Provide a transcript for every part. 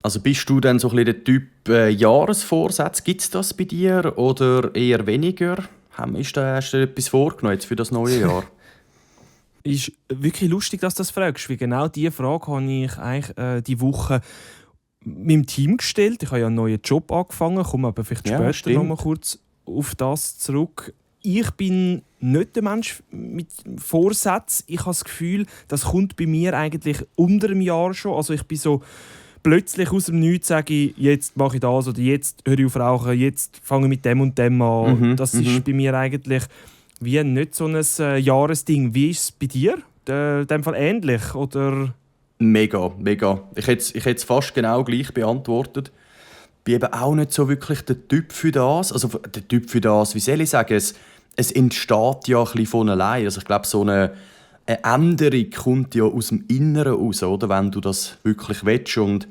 Also bist du dann so ein bisschen der Typ Jahresvorsatz? Gibt es das bei dir oder eher weniger? Hast du dir etwas vorgenommen jetzt für das neue Jahr? Ist wirklich lustig, dass du das fragst, weil genau diese Frage habe ich eigentlich die Woche meinem Team gestellt. Ich habe ja einen neuen Job angefangen, komme aber vielleicht Ja, später stimmt. noch mal kurz auf das zurück. Ich bin nicht der Mensch mit Vorsätzen. Ich habe das Gefühl, das kommt bei mir eigentlich unter dem Jahr schon. Also ich bin so plötzlich aus dem Nichts sage ich, jetzt mache ich das oder jetzt höre ich auf rauchen, jetzt fange ich mit dem und dem an. Das ist bei mir eigentlich wie nicht so ein Jahresding. Wie ist es bei dir? In dem Fall ähnlich? Oder? Mega, mega. Ich hätte es fast genau gleich beantwortet. Ich bin eben auch nicht so wirklich der Typ für das. Also der Typ für das, wie soll ich sagen, es entsteht ja ein bisschen von allein. Also ich glaube, so eine Änderung kommt ja aus dem Inneren raus, oder? Wenn du das wirklich willst. Und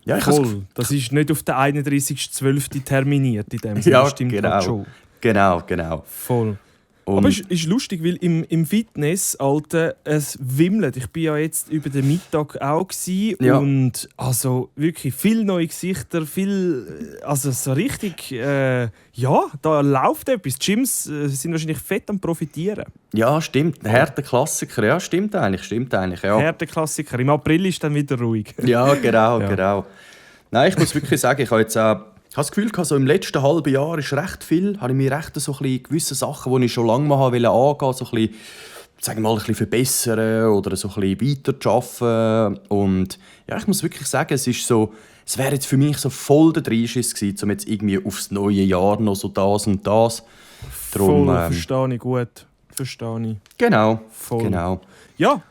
ja, Voll. Das ist nicht auf den 31.12. terminiert in dem Sinne. Ja, Das stimmt genau. halt schon. Genau. Voll. Und Aber es ist lustig, weil im Fitness, Alter, es wimmelt. Ich war ja jetzt über den Mittag auch Ja. und also wirklich viele neue Gesichter, also so richtig, ja, da läuft etwas. Die Gyms sind wahrscheinlich fett am Profitieren. ja, stimmt. Ein harter Klassiker. Ja, stimmt eigentlich. Ja. Härteklassiker. Im April ist dann wieder ruhig. Ja, genau, Ja. genau. Nein, ich muss wirklich sagen, ich habe jetzt auch das Gefühl, so im letzten halben Jahr ist recht viel, habe ich mir recht so ein bisschen gewisse Sachen, die ich schon lange mal angehen wollte, so ein bisschen, sagen wir mal, ein bisschen verbessern oder so ein bisschen weiter zu arbeiten. Und ja, ich muss wirklich sagen, es wäre jetzt für mich so voll der Dreischiss gewesen, um jetzt irgendwie aufs neue Jahr noch so das und das. Drum, Voll, verstehe ich gut. Verstehe ich. Genau, Voll. genau. Ja,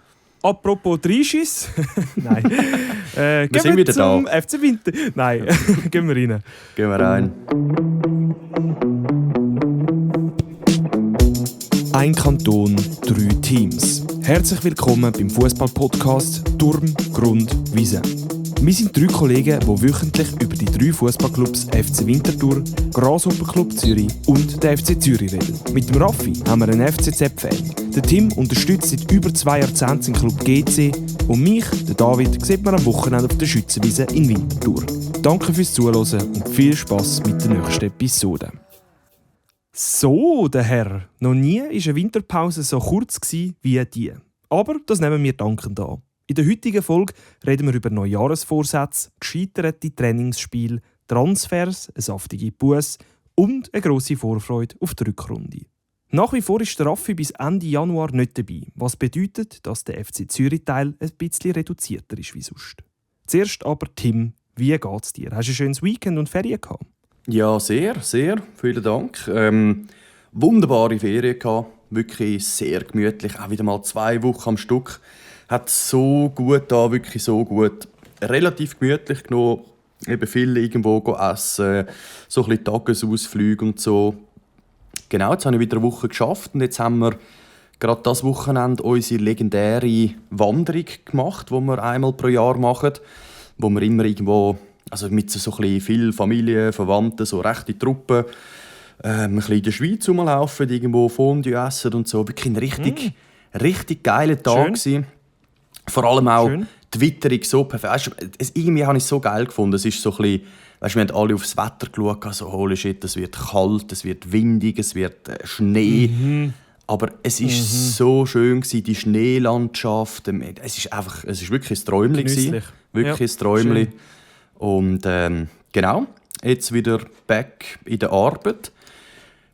apropos Dreischiss. Nein. Wir sind wieder zum FC Winter. Nein, gehen wir rein. Gehen wir rein. Ein Kanton, 3 Teams. Herzlich willkommen beim Fußball-Podcast Turm, Grund, Wiese. Wir sind 3 Kollegen, die wöchentlich über die 3 Fußballclubs FC Winterthur, Grasshopper-Club Zürich und der FC Zürich reden. Mit dem Raffi haben wir einen FCZ-Fan. Der Tim unterstützt seit über 2 Jahrzehnten den Club GC und mich, der David, sieht man am Wochenende auf der Schützenwiese in Winterthur. Danke fürs Zuhören und viel Spass mit der nächsten Episode. So, der Herr. Noch nie war eine Winterpause so kurz wie die. Aber das nehmen wir dankend an. In der heutigen Folge reden wir über Neujahresvorsätze, gescheiterte Trainingsspiele, Transfers, eine saftige Busse und eine grosse Vorfreude auf die Rückrunde. Nach wie vor ist der Raffi bis Ende Januar nicht dabei, was bedeutet, dass der FC Zürich-Teil ein bisschen reduzierter ist wie sonst. Zuerst aber Tim, wie geht's dir? Hast du ein schönes Weekend und Ferien gehabt? Ja, sehr, sehr. Vielen Dank. Wunderbare Ferien gehabt. Wirklich sehr gemütlich. Auch wieder mal 2 Wochen am Stück. Hat so gut da, wirklich so gut. Relativ gemütlich genommen. Eben viel irgendwo essen. So ein bisschen Tagesausflüge und so. Genau, jetzt habe ich wieder eine Woche geschafft. Und jetzt haben wir gerade das Wochenende unsere legendäre Wanderung gemacht, die wir einmal pro Jahr machen. Wo wir immer irgendwo, also mit so ein bisschen viel Familie, Verwandten, so rechte Truppen, ein bisschen in der Schweiz rumlaufen, irgendwo Fondue essen und so. Wirklich ein richtig geiler Tag gewesen. Vor allem auch die Witterung so perfekt. Irgendwie habe ich es so geil gefunden. Es ist so ein bisschen, weißt, wir haben alle aufs Wetter geschaut, also holy shit, es wird kalt, es wird windig, es wird Schnee. Aber es war so schön gewesen, die Schneelandschaft. Es ist wirklich ein Träumchen gewesen. Wirklich ein Träumchen. Und genau, jetzt wieder back in der Arbeit.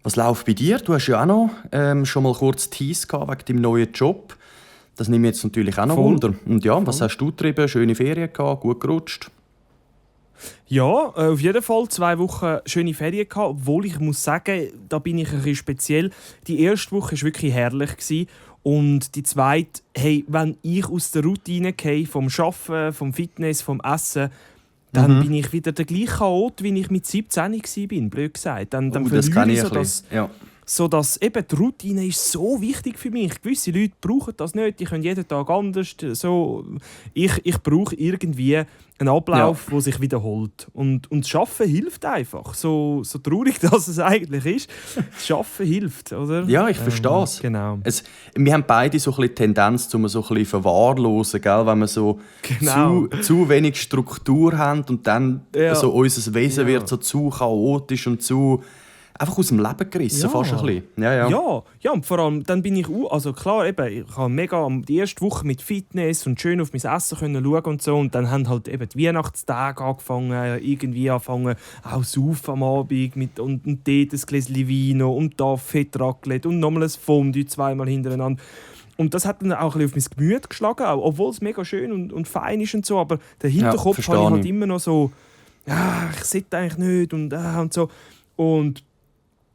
Was läuft bei dir? Du hast ja auch noch schon mal kurz Tease gehabt wegen deinem neuen Job. Das nimmt mich jetzt natürlich auch noch Wunder. Und ja, was hast du getrieben? Schöne Ferien gehabt, gut gerutscht? Ja, auf jeden Fall 2 Wochen schöne Ferien gehabt, obwohl ich muss sagen, da bin ich ein bisschen speziell. Die erste Woche war wirklich herrlich gewesen. Und die zweite, hey, wenn ich aus der Routine gehe, vom Arbeiten, vom Fitness, vom Essen, dann bin ich wieder der gleiche Chaot, wie ich mit 17 war, blöd gesagt. Dann das kann ich so das, so dass eben die Routine ist so wichtig für mich. Gewisse Leute brauchen das nicht, die können jeden Tag anders. So, ich brauche irgendwie einen Ablauf, der sich wiederholt. Und das Arbeiten hilft einfach. So traurig, dass es eigentlich ist. Das Arbeiten hilft, oder? Ja, ich verstehe es. Genau. Wir haben beide so ein bisschen Tendenz, um so ein bisschen verwahrlosen, gell? Wenn wir so zu wenig Struktur haben und dann so unser Wesen wird so zu chaotisch und zu einfach aus dem Leben gerissen, fast ein bisschen. Ja, und vor allem, dann bin ich also klar, eben, ich habe mega die erste Woche mit Fitness und schön auf mein Essen können schauen und so, und dann haben halt eben die Weihnachtstage angefangen, auch saufen am Abend mit und ein Tee, ein Gläschen Vino und da Fettraclette und nochmal ein Fondue zweimal hintereinander. Und das hat dann auch ein bisschen auf mein Gemüt geschlagen, obwohl es mega schön und fein ist und so, aber der Hinterkopf habe ich halt immer noch so, ich sollte eigentlich nicht und so. Und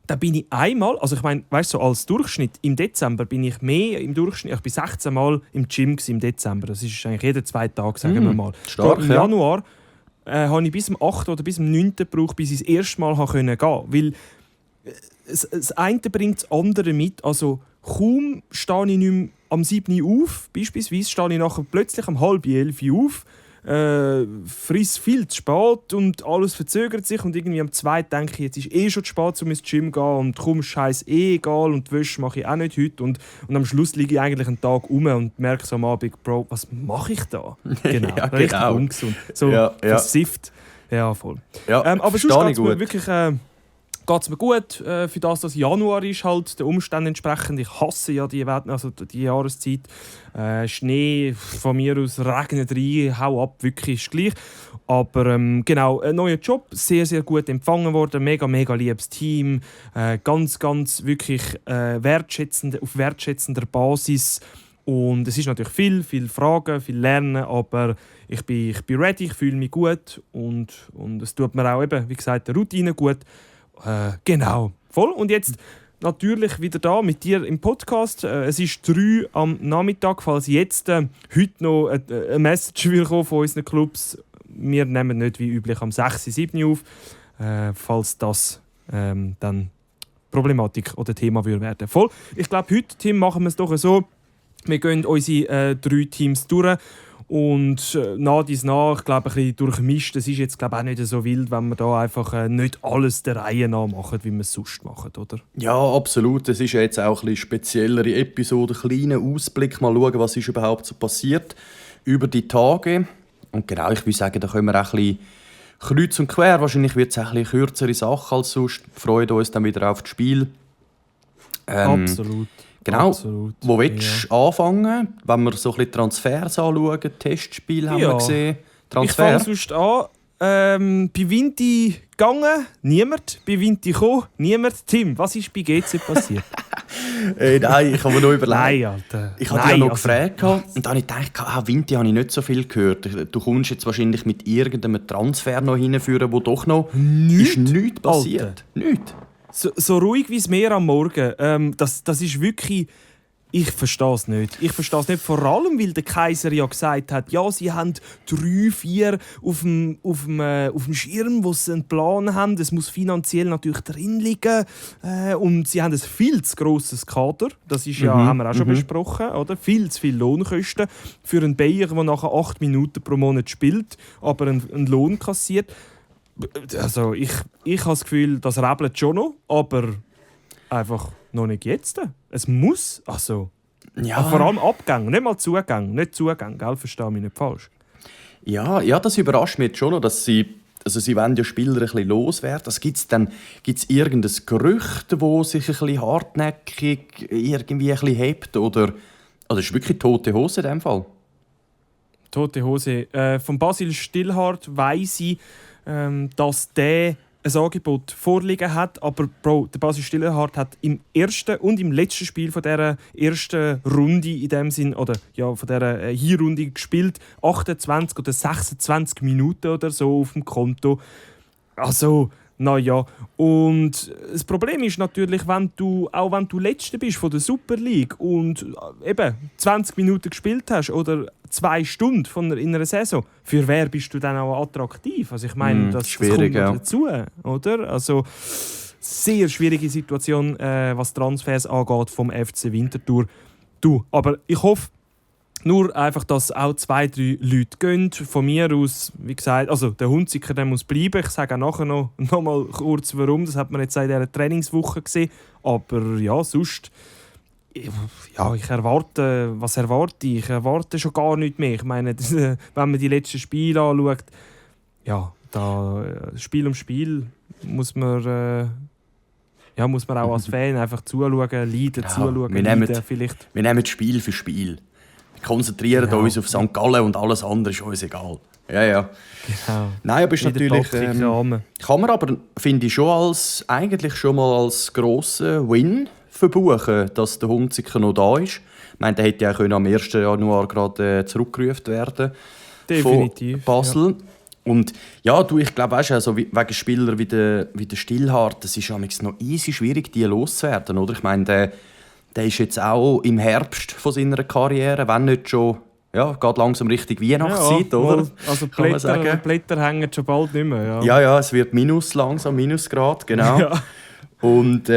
da bin ich einmal, also ich meine, weißt du, so als Durchschnitt im Dezember bin ich mehr im Durchschnitt, ich bin 16 Mal im Gym im Dezember, das ist eigentlich jeden 2 Tage, sagen wir mal. Stark, Im Januar habe ich bis zum 8. oder bis zum 9. gebraucht, bis ich das erste Mal gehen konnte, weil das eine bringt das andere mit, also kaum stehe ich nicht mehr am 7. Uhr auf, beispielsweise stehe ich nachher plötzlich um 10:30 auf, friss viel zu spät und alles verzögert sich und irgendwie am 2. denke ich, jetzt ist schon zu spät, um ins Gym zu gehen und komm, scheiß egal und die Wäsche mache ich auch nicht heute und am Schluss liege ich eigentlich einen Tag rum und merke so am Abend, Bro, was mache ich da? Genau, richtig ungesund. So versifft. Ja, voll. Ja, aber sonst geht es mir wirklich geht's mir gut. Für das Januar ist, halt der Umständen entsprechend. Ich hasse ja die Jahreszeit. Schnee, von mir aus regnet rein, hau ab, wirklich ist gleich. Aber genau, ein neuer Job, sehr, sehr gut empfangen worden, mega, mega liebes Team, ganz, ganz wirklich auf wertschätzender Basis. Und es ist natürlich viel Fragen, viel Lernen, aber ich bin ready, ich fühle mich gut und es tut mir auch eben, wie gesagt, der Routine gut. Genau, voll. Und jetzt natürlich wieder da mit dir im Podcast. Es ist 3 am Nachmittag, falls jetzt heute noch eine Message will kommen von unseren Clubs. Wir nehmen nicht wie üblich am 6. 7. auf, falls das dann Problematik oder Thema würde werden. Voll. Ich glaube, heute, Tim, machen wir es doch so. Wir gehen unsere 3 Teams durch. Und nach, ich glaube, ein bisschen durchmischt. Es ist jetzt, glaube ich, auch nicht so wild, wenn wir da einfach nicht alles der Reihe nach machen, wie wir es sonst machen, oder? Ja, absolut. Es ist ja jetzt auch eine speziellere Episode, einen kleinen Ausblick, mal schauen, was ist überhaupt so passiert über die Tage. Und genau, ich würde sagen, da können wir auch ein bisschen kreuz und quer. Wahrscheinlich wird es auch eine kürzere Sache als sonst. Wir freuen uns dann wieder auf das Spiel. Absolut. Genau. Absolut. Wo willst du anfangen? Wenn wir so ein bisschen Transfers anschauen, Testspiel haben wir gesehen. Transfer. Ich fange sonst an. Bei Vinti gegangen, niemand. Bei Vinti gekommen, niemand. Tim, was ist bei GC passiert? Nein, ich habe mir noch überlegt. Nein, Alter. Ich habe dich ja noch gefragt und dann habe ich gedacht, Vinti habe ich nicht so viel gehört. Du kommst jetzt wahrscheinlich mit irgendeinem Transfer noch hinführen, wo doch noch nichts passiert. Nichts. So ruhig wie das Meer am Morgen. Das ist wirklich... Ich verstehe es nicht. Ich verstehe es nicht, vor allem, weil der Kaiser ja gesagt hat, ja, sie haben 3, 4 auf dem Schirm, wo sie einen Plan haben. Es muss finanziell natürlich drin liegen. Und sie haben ein viel zu grosses Kader. Das ist haben wir auch schon besprochen. Oder? Viel zu viele Lohnkosten für einen Bayer, der nachher 8 Minuten pro Monat spielt, aber einen Lohn kassiert. Also ich habe das Gefühl, das rebelt schon noch, aber einfach noch nicht jetzt. Es muss, also vor allem Abgänge, nicht mal Zugänge, nicht Zugänge, gell? Verstehe mich nicht falsch. Ja, das überrascht mich jetzt schon noch, dass sie wollen ja Spieler ein bisschen loswerden. Also gibt's irgendein Gerücht, das sich ein bisschen hartnäckig irgendwie ein bisschen hebt, oder ist es wirklich tote Hose in diesem Fall? Tote Hose. Von Basil Stillhardt weiss ich, dass der ein Angebot vorliegen hat, aber Bro, der Basil Stillhardt hat im ersten und im letzten Spiel von dieser ersten Runde in dem Sinn, oder ja, von dieser Hinrunde gespielt, 28 oder 26 Minuten oder so auf dem Konto. Also, naja. Und das Problem ist natürlich, wenn du Letzter bist von der Super League und eben 20 Minuten gespielt hast oder 2 Stunden in einer Saison, für wer bist du dann auch attraktiv? Also ich meine, das kommt noch dazu, oder? Also sehr schwierige Situation, was Transfers angeht vom FC Winterthur. Aber ich hoffe nur einfach, dass auch 2-3 Leute gehen. Von mir aus, wie gesagt, also der Hunziker der muss bleiben. Ich sage auch nachher noch mal kurz, warum. Das hat man jetzt in dieser Trainingswoche gesehen. Aber ja, sonst... Ja, ich erwarte ich? Erwarte schon gar nichts mehr. Ich meine, wenn man die letzten Spiele anschaut, ja, da Spiel um Spiel muss man auch als Fan einfach zuschauen, leiden, vielleicht. Wir nehmen Spiel für Spiel. Wir konzentrieren uns auf St. Gallen und alles andere ist uns egal. Ja. Genau. Nein, aber ist natürlich... kann man aber, finde ich, eigentlich schon mal als grossen Win verbuchen, dass der Hunziker noch da ist. Ich meine, der hätte ja auch am 1. Januar gerade zurückgerufen werden. Definitiv. Von Basel. Ja. Und ja, ich glaube, also wegen Spielern wie der Stillhardt, das ist noch easy schwierig, die loszuwerden. Oder? Ich meine, der ist jetzt auch im Herbst von seiner Karriere, wenn nicht schon, ja, geht langsam Richtung Weihnachtszeit, ja, oder? Also Blätter hängen schon bald nicht mehr. Ja, es wird Minusgrad, genau. Ja. Und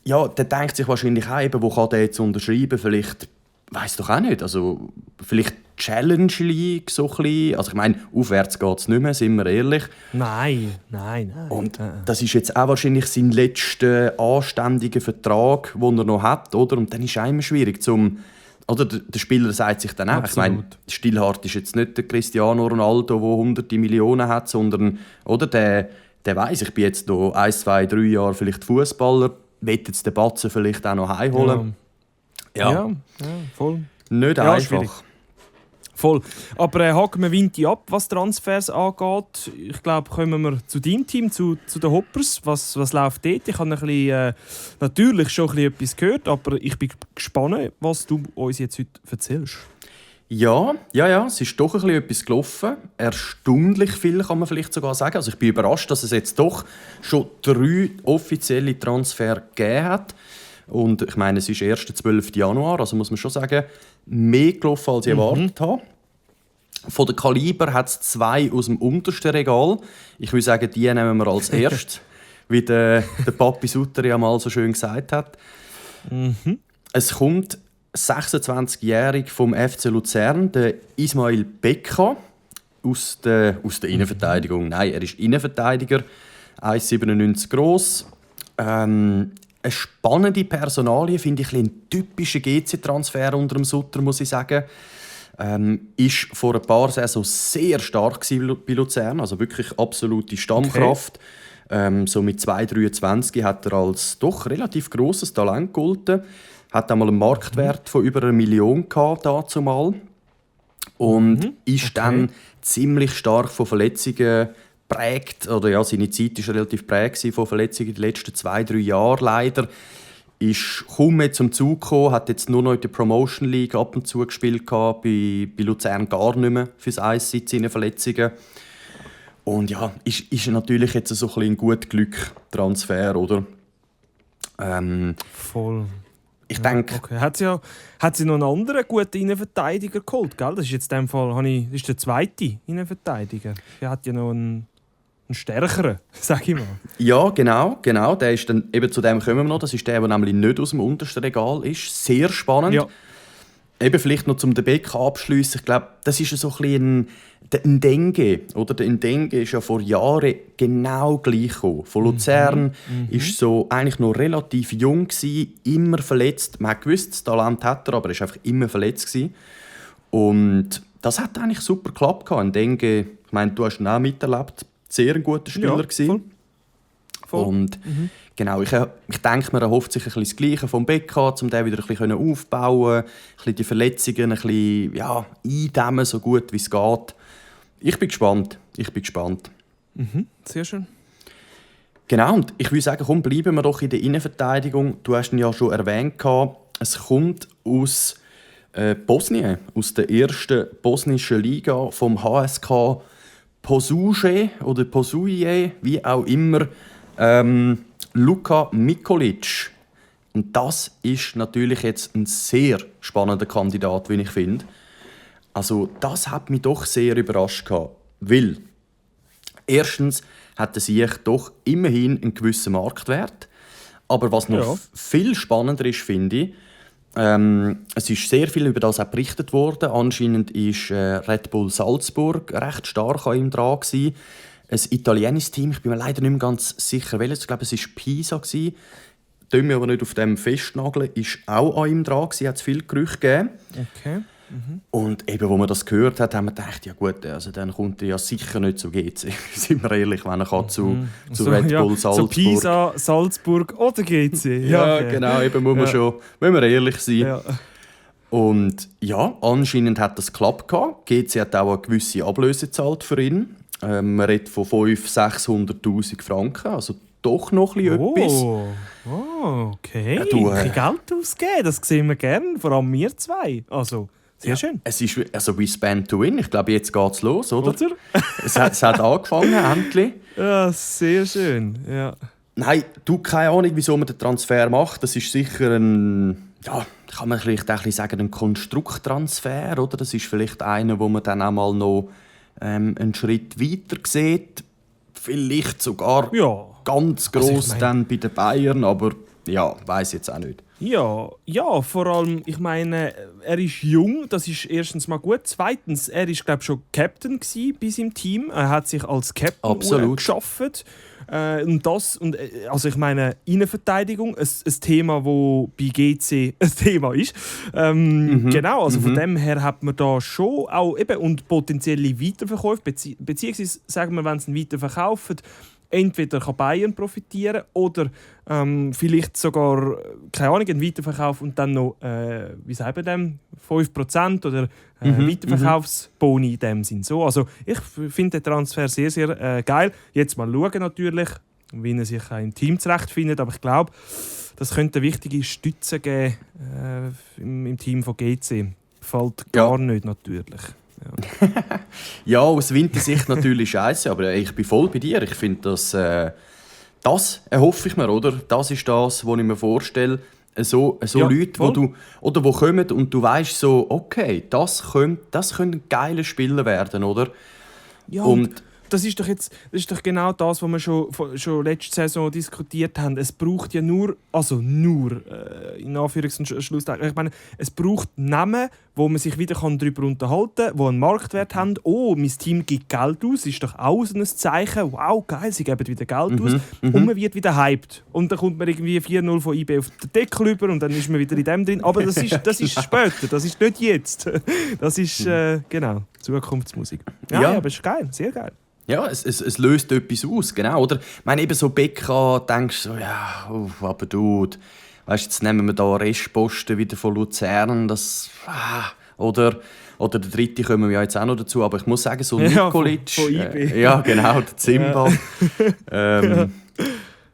ja, der denkt sich wahrscheinlich auch, eben, wo kann der jetzt unterschreiben? Vielleicht, weiss doch auch nicht, also vielleicht Challenge League so ein bisschen. Also ich meine, aufwärts geht es nicht mehr, sind wir ehrlich. Nein. Und das ist jetzt auch wahrscheinlich sein letzter anständiger Vertrag, den er noch hat, oder? Und dann ist es immer schwierig, oder der Spieler sagt sich dann auch, ich meine, Stillhardt ist jetzt nicht der Cristiano Ronaldo, der hunderte Millionen hat, sondern, oder, der weiss, ich bin jetzt noch 1, 2, 3 Jahre vielleicht Fußballer, will jetzt den Batzen vielleicht auch noch heimholen. Ja, voll. Nicht einfach. Schwierig. Voll. Aber haken wir Vinti ab, was Transfers angeht. Ich glaube, kommen wir zu deinem Team, zu den Hoppers. Was läuft dort? Ich habe natürlich schon ein bisschen etwas gehört, aber ich bin gespannt, was du uns jetzt heute erzählst. Ja, es ist doch ein bisschen etwas gelaufen. Erstaunlich viel, kann man vielleicht sogar sagen. Also ich bin überrascht, dass es jetzt doch schon 3 offizielle Transfers gegeben hat. Und ich meine, es ist erst der 12. Januar, also muss man schon sagen, mehr gelaufen, als ich erwartet habe. Von den Kaliber hat es 2 aus dem untersten Regal. Ich würde sagen, die nehmen wir als erstes, wie der Papi Sutter ja mal so schön gesagt hat. Es kommt 26-jährig vom FC Luzern, der Ismail Beka, aus der Innenverteidigung. Nein, er ist Innenverteidiger, 1,97 gross. Eine spannende Personalie, finde ich, ein typischer GC-Transfer unter dem Sutter, muss ich sagen. Ist vor ein paar Saisons sehr stark bei Luzern, also wirklich absolute Stammkraft. Okay. So mit 2,23 hat er als doch relativ grosses Talent gegolten. Hat einmal einen Marktwert von über 1 Million gehabt, dazumal. Und ist dann ziemlich stark von Verletzungen geprägt. Oder ja, seine Zeit war relativ geprägt von Verletzungen in den letzten 2-3 Jahren leider. Ist kaum mehr zum Zug gekommen, hat jetzt nur noch in der Promotion League ab und zu gespielt, bei Luzern gar nicht mehr fürs Eis seit seinen Verletzungen. Und ja, ist natürlich jetzt so ein gut Glück-Transfer, oder? Voll. Ich denke... Okay. Hat sie noch einen anderen guten Innenverteidiger geholt, gell? Das ist jetzt in dem Fall das ist der zweite Innenverteidiger. Er hat ja noch einen stärkeren, sag ich mal. Ja, genau. Der ist dann, eben zu dem kommen wir noch. Das ist der nämlich nicht aus dem untersten Regal ist. Sehr spannend. Ja. Eben vielleicht noch zum Beck abschliessen. Ich glaube, das ist so ein bisschen der Ndenge. Oder der Ndenge ist ja vor Jahren genau gleich gekommen. Von Luzern ist so eigentlich noch relativ jung gewesen, immer verletzt. Man hat gewusst, das Talent hat er, aber er war einfach immer verletzt gewesen. Und das hat eigentlich super geklappt. Ndenge, ich meine, du hast ihn auch miterlebt. Sehr ein guter Spieler gewesen. Voll. Und genau, ich denke, man erhofft sich ein bisschen das Gleiche vom Beka, um den wieder ein bisschen aufbauen, ein bisschen die Verletzungen ein bisschen, eindämmen, so gut wie es geht. Ich bin gespannt. Sehr schön. Genau, und ich würde sagen, komm, bleiben wir doch in der Innenverteidigung. Du hast ihn ja schon erwähnt, es kommt aus Bosnien, aus der ersten bosnischen Liga vom HSK Posuje oder Posuje, wie auch immer, Luka Mikolic. Und das ist natürlich jetzt ein sehr spannender Kandidat, wie ich finde. Also das hat mich doch sehr überrascht, weil Erstens hat der Sieg doch immerhin einen gewissen Marktwert. Aber was noch viel spannender ist, finde ich, es ist sehr viel über das auch berichtet worden. Anscheinend war Red Bull Salzburg recht stark an ihm dran gewesen. Ein italienisches Team, ich bin mir leider nicht mehr ganz sicher, welches. Ich glaube, es war Pisa. Ich mich aber nicht auf dem festnageln, ist auch an ihm dran gewesen, hat es viele Gerüchte gegeben. Okay. Und eben, als man das gehört hat, haben wir gedacht, ja gut, also dann kommt er ja sicher nicht zu GC. Sind wir ehrlich, wenn er kann zu Red Bull Salzburg. So Pisa, Salzburg oder GC. Ja, genau, eben muss wir ehrlich sein. Ja. Und ja, anscheinend hat das geklappt. GC hat auch eine gewisse Ablöse gezahlt für ihn. Man redet von 500'000, 600'000 Franken, also doch noch ein bisschen etwas. Oh, okay. Ja, ein bisschen Geld ausgeben, das sehen wir gerne, vor allem wir zwei. Also, sehr schön. Es ist also we spend to win. Ich glaube, jetzt geht es los, oder? Es hat angefangen, endlich. Ja, sehr schön. Ja. Nein, du, keine Ahnung, wieso man den Transfer macht. Das ist sicher ein, ja, kann man vielleicht auch ein bisschen sagen, ein Konstrukttransfer, oder? Das ist vielleicht einer, wo man dann auch mal noch einen Schritt weiter sieht. Vielleicht sogar ganz gross dann bei den Bayern, aber ja, weiss jetzt auch nicht. Ja, vor allem, ich meine, er ist jung, das ist erstens mal gut. Zweitens, er war, glaube ich, schon Captain bei seinem Team. Er hat sich als Captain geschafft. Also ich meine, Innenverteidigung, ein Thema, das bei GC ein Thema ist. Genau, also von dem her hat man da schon auch eben und potenzielle Weiterverkäufe, beziehungsweise sagen wir, wenn sie ihn weiterverkaufen, entweder kann Bayern profitieren oder vielleicht sogar, keine Ahnung, einen Weiterverkauf und dann noch, wie sagen wir dem, 5% oder Weiterverkaufsboni in dem Sinn. So, also ich finde den Transfer sehr, sehr geil. Jetzt mal schauen natürlich, wie er sich im Team zurechtfindet, aber ich glaube, das könnte eine wichtige Stütze geben im Team von GC. Fällt gar nicht natürlich. Ja. Ja, aus Wintersicht natürlich scheiße, aber ich bin voll bei dir. Ich finde, das erhoffe ich mir, oder? Das ist das, was ich mir vorstelle. So Leute, wo kommen und du weißt so, okay, das können geile Spieler werden, oder? Ja, und das ist doch genau das, was wir schon letzte Saison diskutiert haben. Es braucht ja nur in Anführungs- und Schlusszeichen, ich meine, es braucht Namen, wo man sich wieder darüber unterhalten kann, die einen Marktwert haben. Oh, mein Team gibt Geld aus, ist doch auch so ein Zeichen. Wow, geil, sie geben wieder Geld aus. Und man wird wieder hyped. Und dann kommt man irgendwie 4-0 von IB auf den Deckel rüber und dann ist man wieder in dem drin. Aber das ist später, das ist nicht jetzt. Das ist, genau, Zukunftsmusik. Ja, aber es ist geil, sehr geil. Ja, es löst etwas aus, genau, oder? Ich meine, eben so Becker, denkst du so, ja, aber Dude, weißt, jetzt nehmen wir da Restposten wieder von Luzern, oder der dritte kommen wir ja jetzt auch noch dazu, aber ich muss sagen, so Nikolic, von IB. ja genau, der Zimba.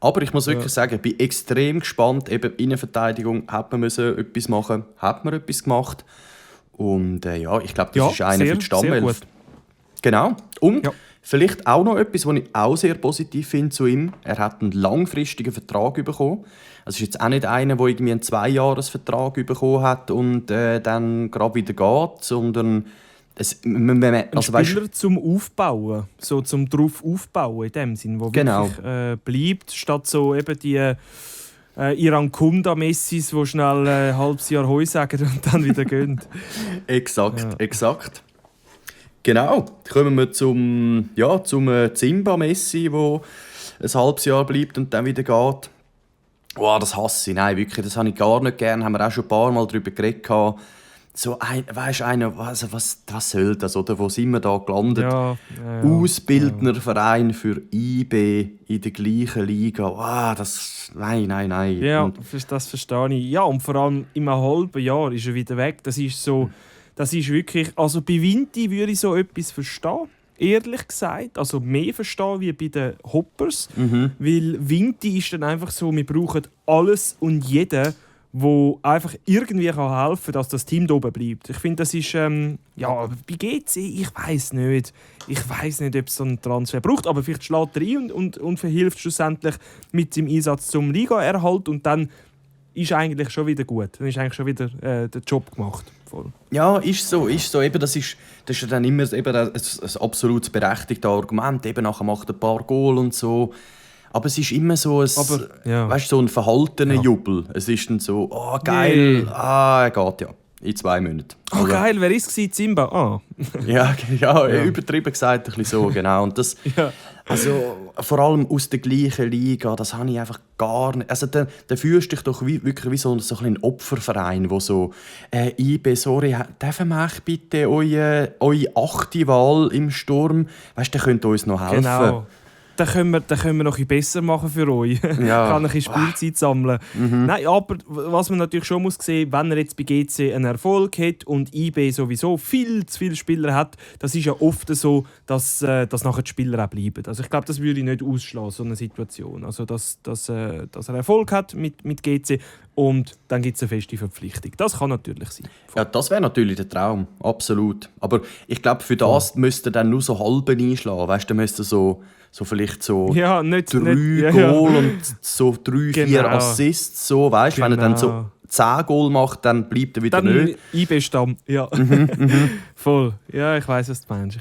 Aber ich muss wirklich sagen, ich bin extrem gespannt, eben Innenverteidigung, hat man etwas machen, hat man etwas gemacht und ich glaube, das ist einer für die Stammelf. Genau, und vielleicht auch noch etwas, was ich auch sehr positiv finde zu ihm. Er hat einen langfristigen Vertrag bekommen. Es ist jetzt auch nicht einer, der irgendwie einen 2-Jahres-Vertrag bekommen hat und dann gerade wieder geht, sondern ein Spieler zum Aufbauen, so zum drauf aufbauen in dem Sinn, wo wirklich bleibt, statt so eben die Iran-Kunda-Messis, die schnell ein halbes Jahr Heu sagen und dann wieder gehen. Exakt. Genau, kommen wir zum Zimba-Messi, der ein halbes Jahr bleibt und dann wieder geht. Wow, das hasse ich. Nein, wirklich, das habe ich gar nicht gern. Haben wir auch schon ein paar Mal darüber geredet. So was soll das, oder? Wo sind wir da gelandet? Ausbildnerverein für IB in der gleichen Liga. Wow, nein. Ja, das verstehe ich. Ja, und vor allem in einem halben Jahr ist er wieder weg. Das ist so... Das ist wirklich, also bei Vinti würde ich so etwas verstehen, ehrlich gesagt. Also mehr verstehen wie bei den Hoppers. Weil Vinti ist dann einfach so, wir brauchen alles und jeden, der einfach irgendwie helfen kann, dass das Team da oben bleibt. Ich finde, das ist, bei GC, ich weiß nicht, ob es so einen Transfer braucht, aber vielleicht schlägt er ein und verhilft schlussendlich mit seinem Einsatz zum Liga-Erhalt und dann ist eigentlich schon wieder gut. Dann ist eigentlich schon wieder der Job gemacht. Voll. Ja, ist so. Eben, das ist ja dann immer eben ein absolut berechtigtes Argument. Eben nachher macht ein paar Goal und so. Aber es ist immer so ein, weißt, so ein verhaltener Jubel. Es ist dann so, oh geil, er geht ja. In 2 Monaten. Oh geil, wer war es? Zimba? Ah. ja, übertrieben gesagt ein bisschen so, genau. Und das, also vor allem aus der gleichen Liga, das habe ich einfach gar nicht. Also dann fühlst du dich doch wirklich wie so ein Opferverein, wo so IB, sorry, dürfen wir euch bitte eure 8. Wahl im Sturm, weißt du, der könnte uns noch helfen. Genau. Dann können wir noch ein bisschen besser machen für euch. Ja. Kann ein bisschen Spielzeit sammeln. Nein, aber was man natürlich schon muss sehen, wenn er jetzt bei GC einen Erfolg hat und IB sowieso viel zu viele Spieler hat, das ist ja oft so, dass nachher die Spieler auch bleiben. Also ich glaube, das würde ich nicht ausschlagen, so eine Situation. Also dass er Erfolg hat mit GC und dann gibt es eine feste Verpflichtung. Das kann natürlich sein. Ja, das wäre natürlich der Traum, absolut. Aber ich glaube, für das müsste er dann nur so halb einschlagen. Weißt du, müsste so vielleicht so 3 Goal und so 3-4 Assists. So, weißt? Wenn er dann so 10 Goal macht, dann bleibt er wieder dann nicht. IB-Stamm, ja. Voll. Ja, ich weiss, was du meinst.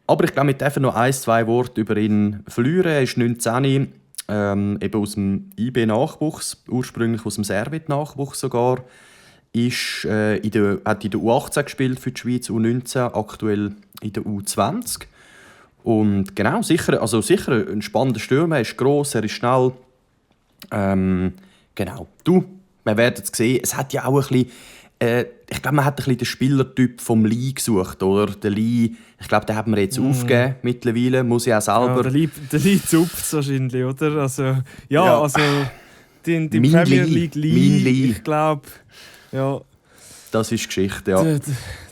Aber ich glaube, wir dürfen noch 1-2 Worte über ihn verlieren. Er ist 19, eben aus dem IB-Nachwuchs, ursprünglich aus dem Servet-Nachwuchs sogar. Hat in der U18 gespielt für die Schweiz, U19, aktuell in der U20. Und genau, sicher ein spannender Stürmer. Er ist gross, er ist schnell. Genau. Wir werden es sehen. Es hat ja auch ein bisschen, ich glaube, man hat ein bisschen den Spielertyp vom Lee gesucht, oder? Der Lee, ich glaube, den hat man jetzt aufgegeben mittlerweile, muss ich auch selber. Ja, der Lee zupft es wahrscheinlich, oder? Also, also die Premier League Lee, ich glaube, ja. Das ist Geschichte, ja.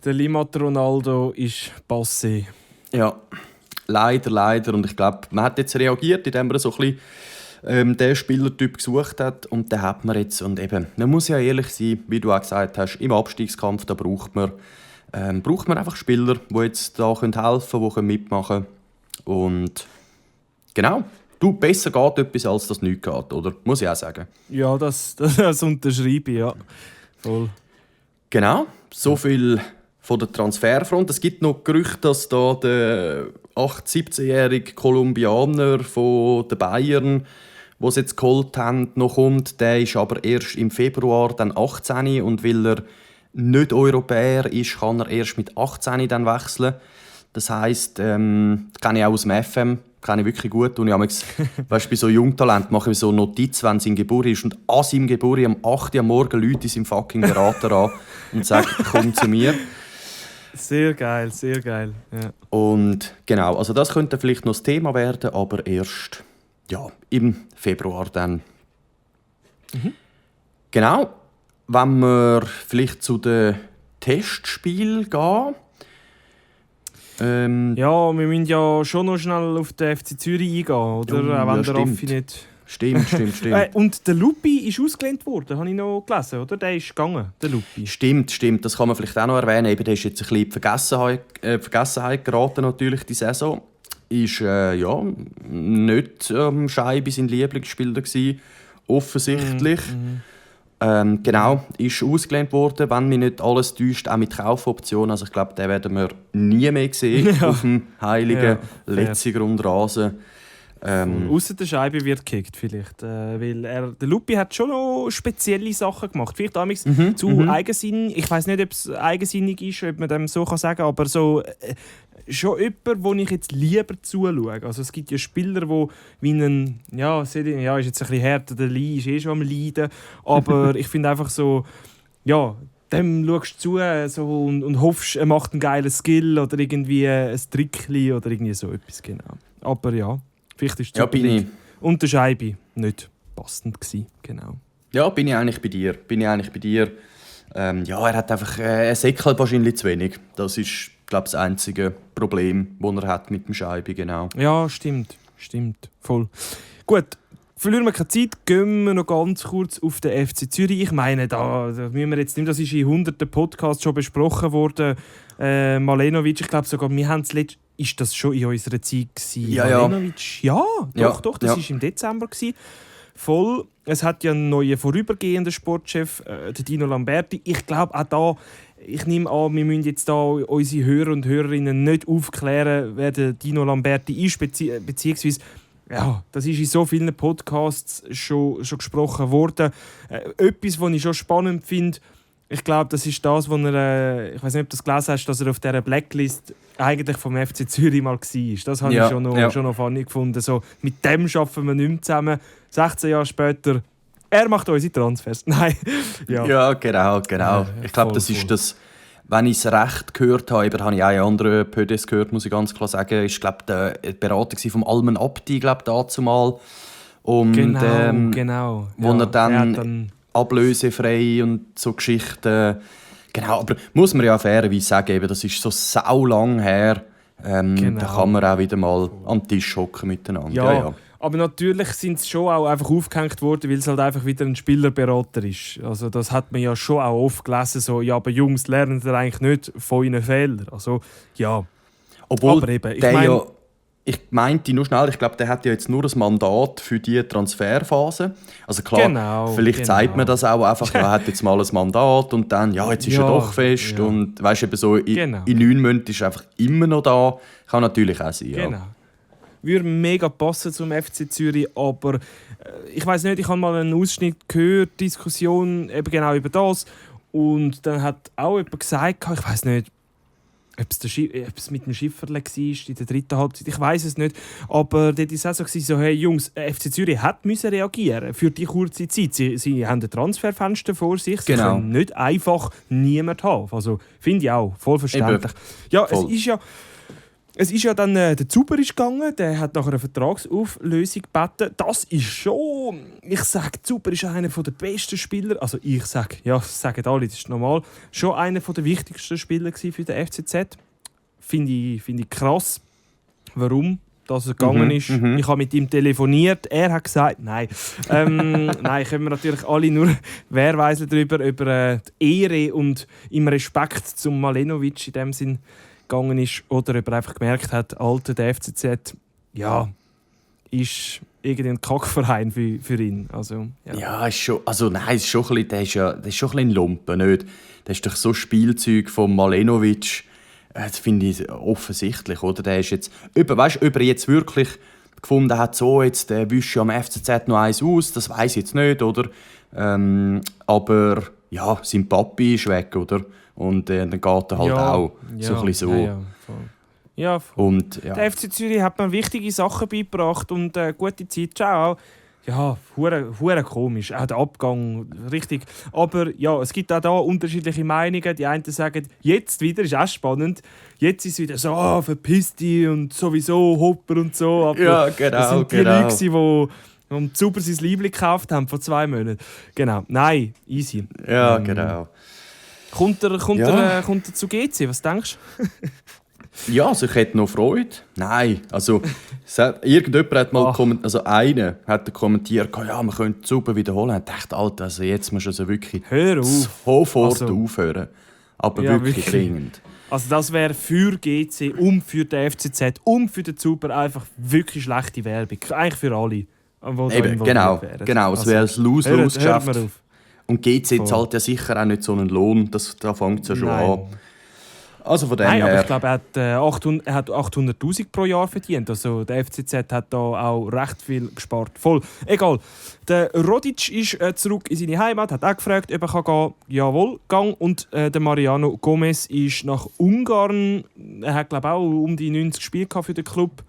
Der Limat Ronaldo ist passé. Ja. Leider. Und ich glaube, man hat jetzt reagiert, indem man so ein bisschen den Spielertyp gesucht hat. Und den hat man jetzt. Und eben, man muss ja ehrlich sein, wie du auch gesagt hast, im Abstiegskampf da braucht man einfach Spieler, die jetzt da helfen können, die mitmachen können. Und genau, besser geht etwas, als das nichts geht, oder? Muss ich auch sagen. Ja, das unterschreibe ich, ja. Voll. Genau, so viel von der Transferfront. Es gibt noch Gerüchte, dass da der 17-jährige Kolumbianer von den Bayern, den sie jetzt geholt haben, noch kommt. Der ist aber erst im Februar dann 18 und weil er nicht Europäer ist, kann er erst mit 18 dann wechseln. Das heisst, kann ich auch aus dem FM, kann ich wirklich gut. Und bei so Jungtalent mache ich so eine Notiz, wenn sein Geburt ist. Und an seinem Geburt am 8 Uhr am Morgen Leute in seinem fucking Berater an und sagen, komm zu mir. Sehr geil, sehr geil. Ja. Und genau, also das könnte vielleicht noch das Thema werden, aber erst im Februar dann. Genau, wenn wir vielleicht zu den Testspielen gehen. Wir müssen ja schon noch schnell auf den FC Zürich eingehen, oder? Wenn der Raffi nicht... Stimmt. Und der Lupi ist ausgelehnt worden, habe ich noch gelesen, oder? Der ist gegangen, der Lupi. Stimmt. Das kann man vielleicht auch noch erwähnen. Eben, der ist jetzt ein bisschen in die Vergessenheit geraten, natürlich, die Saison. Ist nicht Scheibe sein Lieblingsspieler gewesen, offensichtlich. Genau, ist ausgelehnt worden, wenn mich nicht alles täuscht, auch mit Kaufoption. Also ich glaube, den werden wir nie mehr sehen auf dem heiligen Letzigrund-Rasen. Ausser der Scheibe wird gekickt vielleicht, weil der Lupi hat schon noch spezielle Sachen gemacht. Vielleicht damals zu eigensinnig. Ich weiß nicht, ob es eigensinnig ist, ob man dem so sagen kann, aber so schon jemand, wo ich jetzt lieber zuschaue. Also es gibt ja Spieler, die wie einen, ist jetzt ein bisschen härter, der Lee ist schon am Leiden, aber ich finde einfach so, dem schaust du zu so, und hoffst, er macht einen geilen Skill oder irgendwie ein Trickli oder irgendwie so etwas, genau. Aber ja, vielleicht ist es und der Scheibe nicht passend gewesen, genau. Ja, bin ich eigentlich bei dir. Er hat einfach ein Säckchen wahrscheinlich zu wenig. Das ist, glaube ich, das einzige Problem, das er hat mit dem Scheibe, genau. Ja, stimmt, voll. Gut, verlieren wir keine Zeit, gehen wir noch ganz kurz auf den FC Zürich. Ich meine, da müssen wir jetzt nicht, das ist in hunderten Podcasts schon besprochen worden. Malenovic, ich glaube sogar, wir haben es ist das schon in unserer Zeit gewesen? Ja. Malenovic, doch, das war im Dezember gewesen. voll. Es hat ja einen neuen vorübergehenden Sportchef, der Dino Lamberti. Ich glaube auch da, ich nehme an, wir müssen jetzt da unsere Hörer und Hörerinnen nicht aufklären, wer der Dino Lamberti ist, beziehungsweise ja, das ist in so vielen Podcasts schon gesprochen worden. Etwas, was ich schon spannend finde, ich glaube, das ist das, was er, ich weiß nicht, ob du das gelesen hast, dass er auf dieser Blacklist eigentlich vom FC Zürich mal war. Das habe ich schon noch funny gefunden. So, mit dem arbeiten wir nicht mehr zusammen. 16 Jahre später, er macht unsere Transfers. Nein. Ja, genau. Ich glaube, das ist das, wenn ich es recht gehört habe, habe ich auch in anderen Podcasts gehört, muss ich ganz klar sagen, ist glaube die Berater von Almen Abdi, glaube dazu mal. Und, genau. Wo er dann ablösefrei und so Geschichten. Genau, aber muss man ja fairerweise sagen, eben, das ist so saulang her. Da kann man auch wieder mal am Tisch hocken miteinander. Ja. Aber natürlich sind sie schon auch einfach aufgehängt worden, weil es halt einfach wieder ein Spielerberater ist. Also das hat man ja schon auch oft gelesen, so, ja, aber Jungs, lernen ihr eigentlich nicht von ihren Fehlern. Also, ja. Obwohl aber eben, ich meinte nur schnell, ich glaube, der hat ja jetzt nur ein Mandat für die Transferphase. Also klar, vielleicht sagt man das auch einfach, er hat jetzt mal ein Mandat und dann, ja, jetzt ist er doch fest. Und weißt du, eben so in 9 Monaten ist er einfach immer noch da. Kann natürlich auch sein, ja. Genau. Würde mega passen zum FC Zürich, aber ich weiß nicht, ich habe mal einen Ausschnitt gehört, Diskussion eben genau über das. Und dann hat auch jemand gesagt, ich weiß nicht, ob es mit dem Schifferle war in der dritten Halbzeit, ich weiß es nicht. Aber dort war es auch so, hey Jungs, FC Zürich müssen reagieren für die kurze Zeit. Sie haben ein Transferfenster vor sich, sie können nicht einfach niemand haben. Also finde ich auch, voll verständlich. Ja, voll. Es ist ja dann, der Zuber ist gegangen, der hat nach einer Vertragsauflösung gebeten. Das ist schon, ich sage, Zuber ist einer der besten Spieler, also ich sage, ja, das sagen alle, das ist normal, schon einer der wichtigsten Spieler für den FCZ. Finde ich krass, warum dass er gegangen ist. Ich habe mit ihm telefoniert, er hat gesagt, nein. Nein, können wir natürlich alle nur wehrweisen darüber, über die Ehre und im Respekt zum Malenovic in dem Sinn gegangen ist oder ob er einfach gemerkt hat, Alter, der FCZ, ja, ist irgendein Kackverein für ihn. Also, ja, ist schon, also nein, ist schon ein bisschen, der ist schon ein bisschen ein Lumpen, nicht? Das ist doch so Spielzeug von Malenovic, das finde ich offensichtlich, oder? Der ist jetzt, ob er jetzt wirklich gefunden hat, so, jetzt wische am FCZ noch eins aus, das weiss ich jetzt nicht, oder? Aber ja, sein Papi ist weg, oder? Und dann geht er halt auch so ein bisschen so. Ja, und, der FC Zürich hat mir wichtige Sachen beigebracht und gute Zeit. Ciao. Ja, hure komisch. Auch der Abgang, richtig. Aber ja, es gibt auch da unterschiedliche Meinungen. Die einen sagen, jetzt wieder, ist auch spannend, jetzt ist es wieder so, verpiss dich und sowieso Hopper und so. Aber ja, genau. Das sind die Leute, die um Zuber sein Liebling gekauft haben vor 2 Monaten. Genau, nein, easy. Ja, genau. Kommt er zu GC? Was denkst du? Ja, also ich hätte noch Freude. Nein, also irgendjemand hat mal einer hat kommentiert, ja, man könnte die Suppe wiederholen. Ich dachte, Alter, also jetzt musst du also wirklich sofort aufhören. Aber ja, wirklich dringend. Also das wäre für GC und für den FCZ und für den Zuber einfach wirklich schlechte Werbung. Eigentlich für alle. Eben, genau. Es wäre ein Lose-Lose-Geschäft. Und GC zahlt ja sicher auch nicht so einen Lohn, da fängt es ja schon an. Also von dem her. Aber ich glaube, er hat 800'000 pro Jahr verdient. Also der FCZ hat da auch recht viel gespart. Voll. Egal. Der Rodic ist zurück in seine Heimat, hat auch gefragt, ob er gehen kann. Jawohl, gang. Und der Mariano Gomez ist nach Ungarn. Er hat, glaube ich, auch um die 90 Spiele für den Club.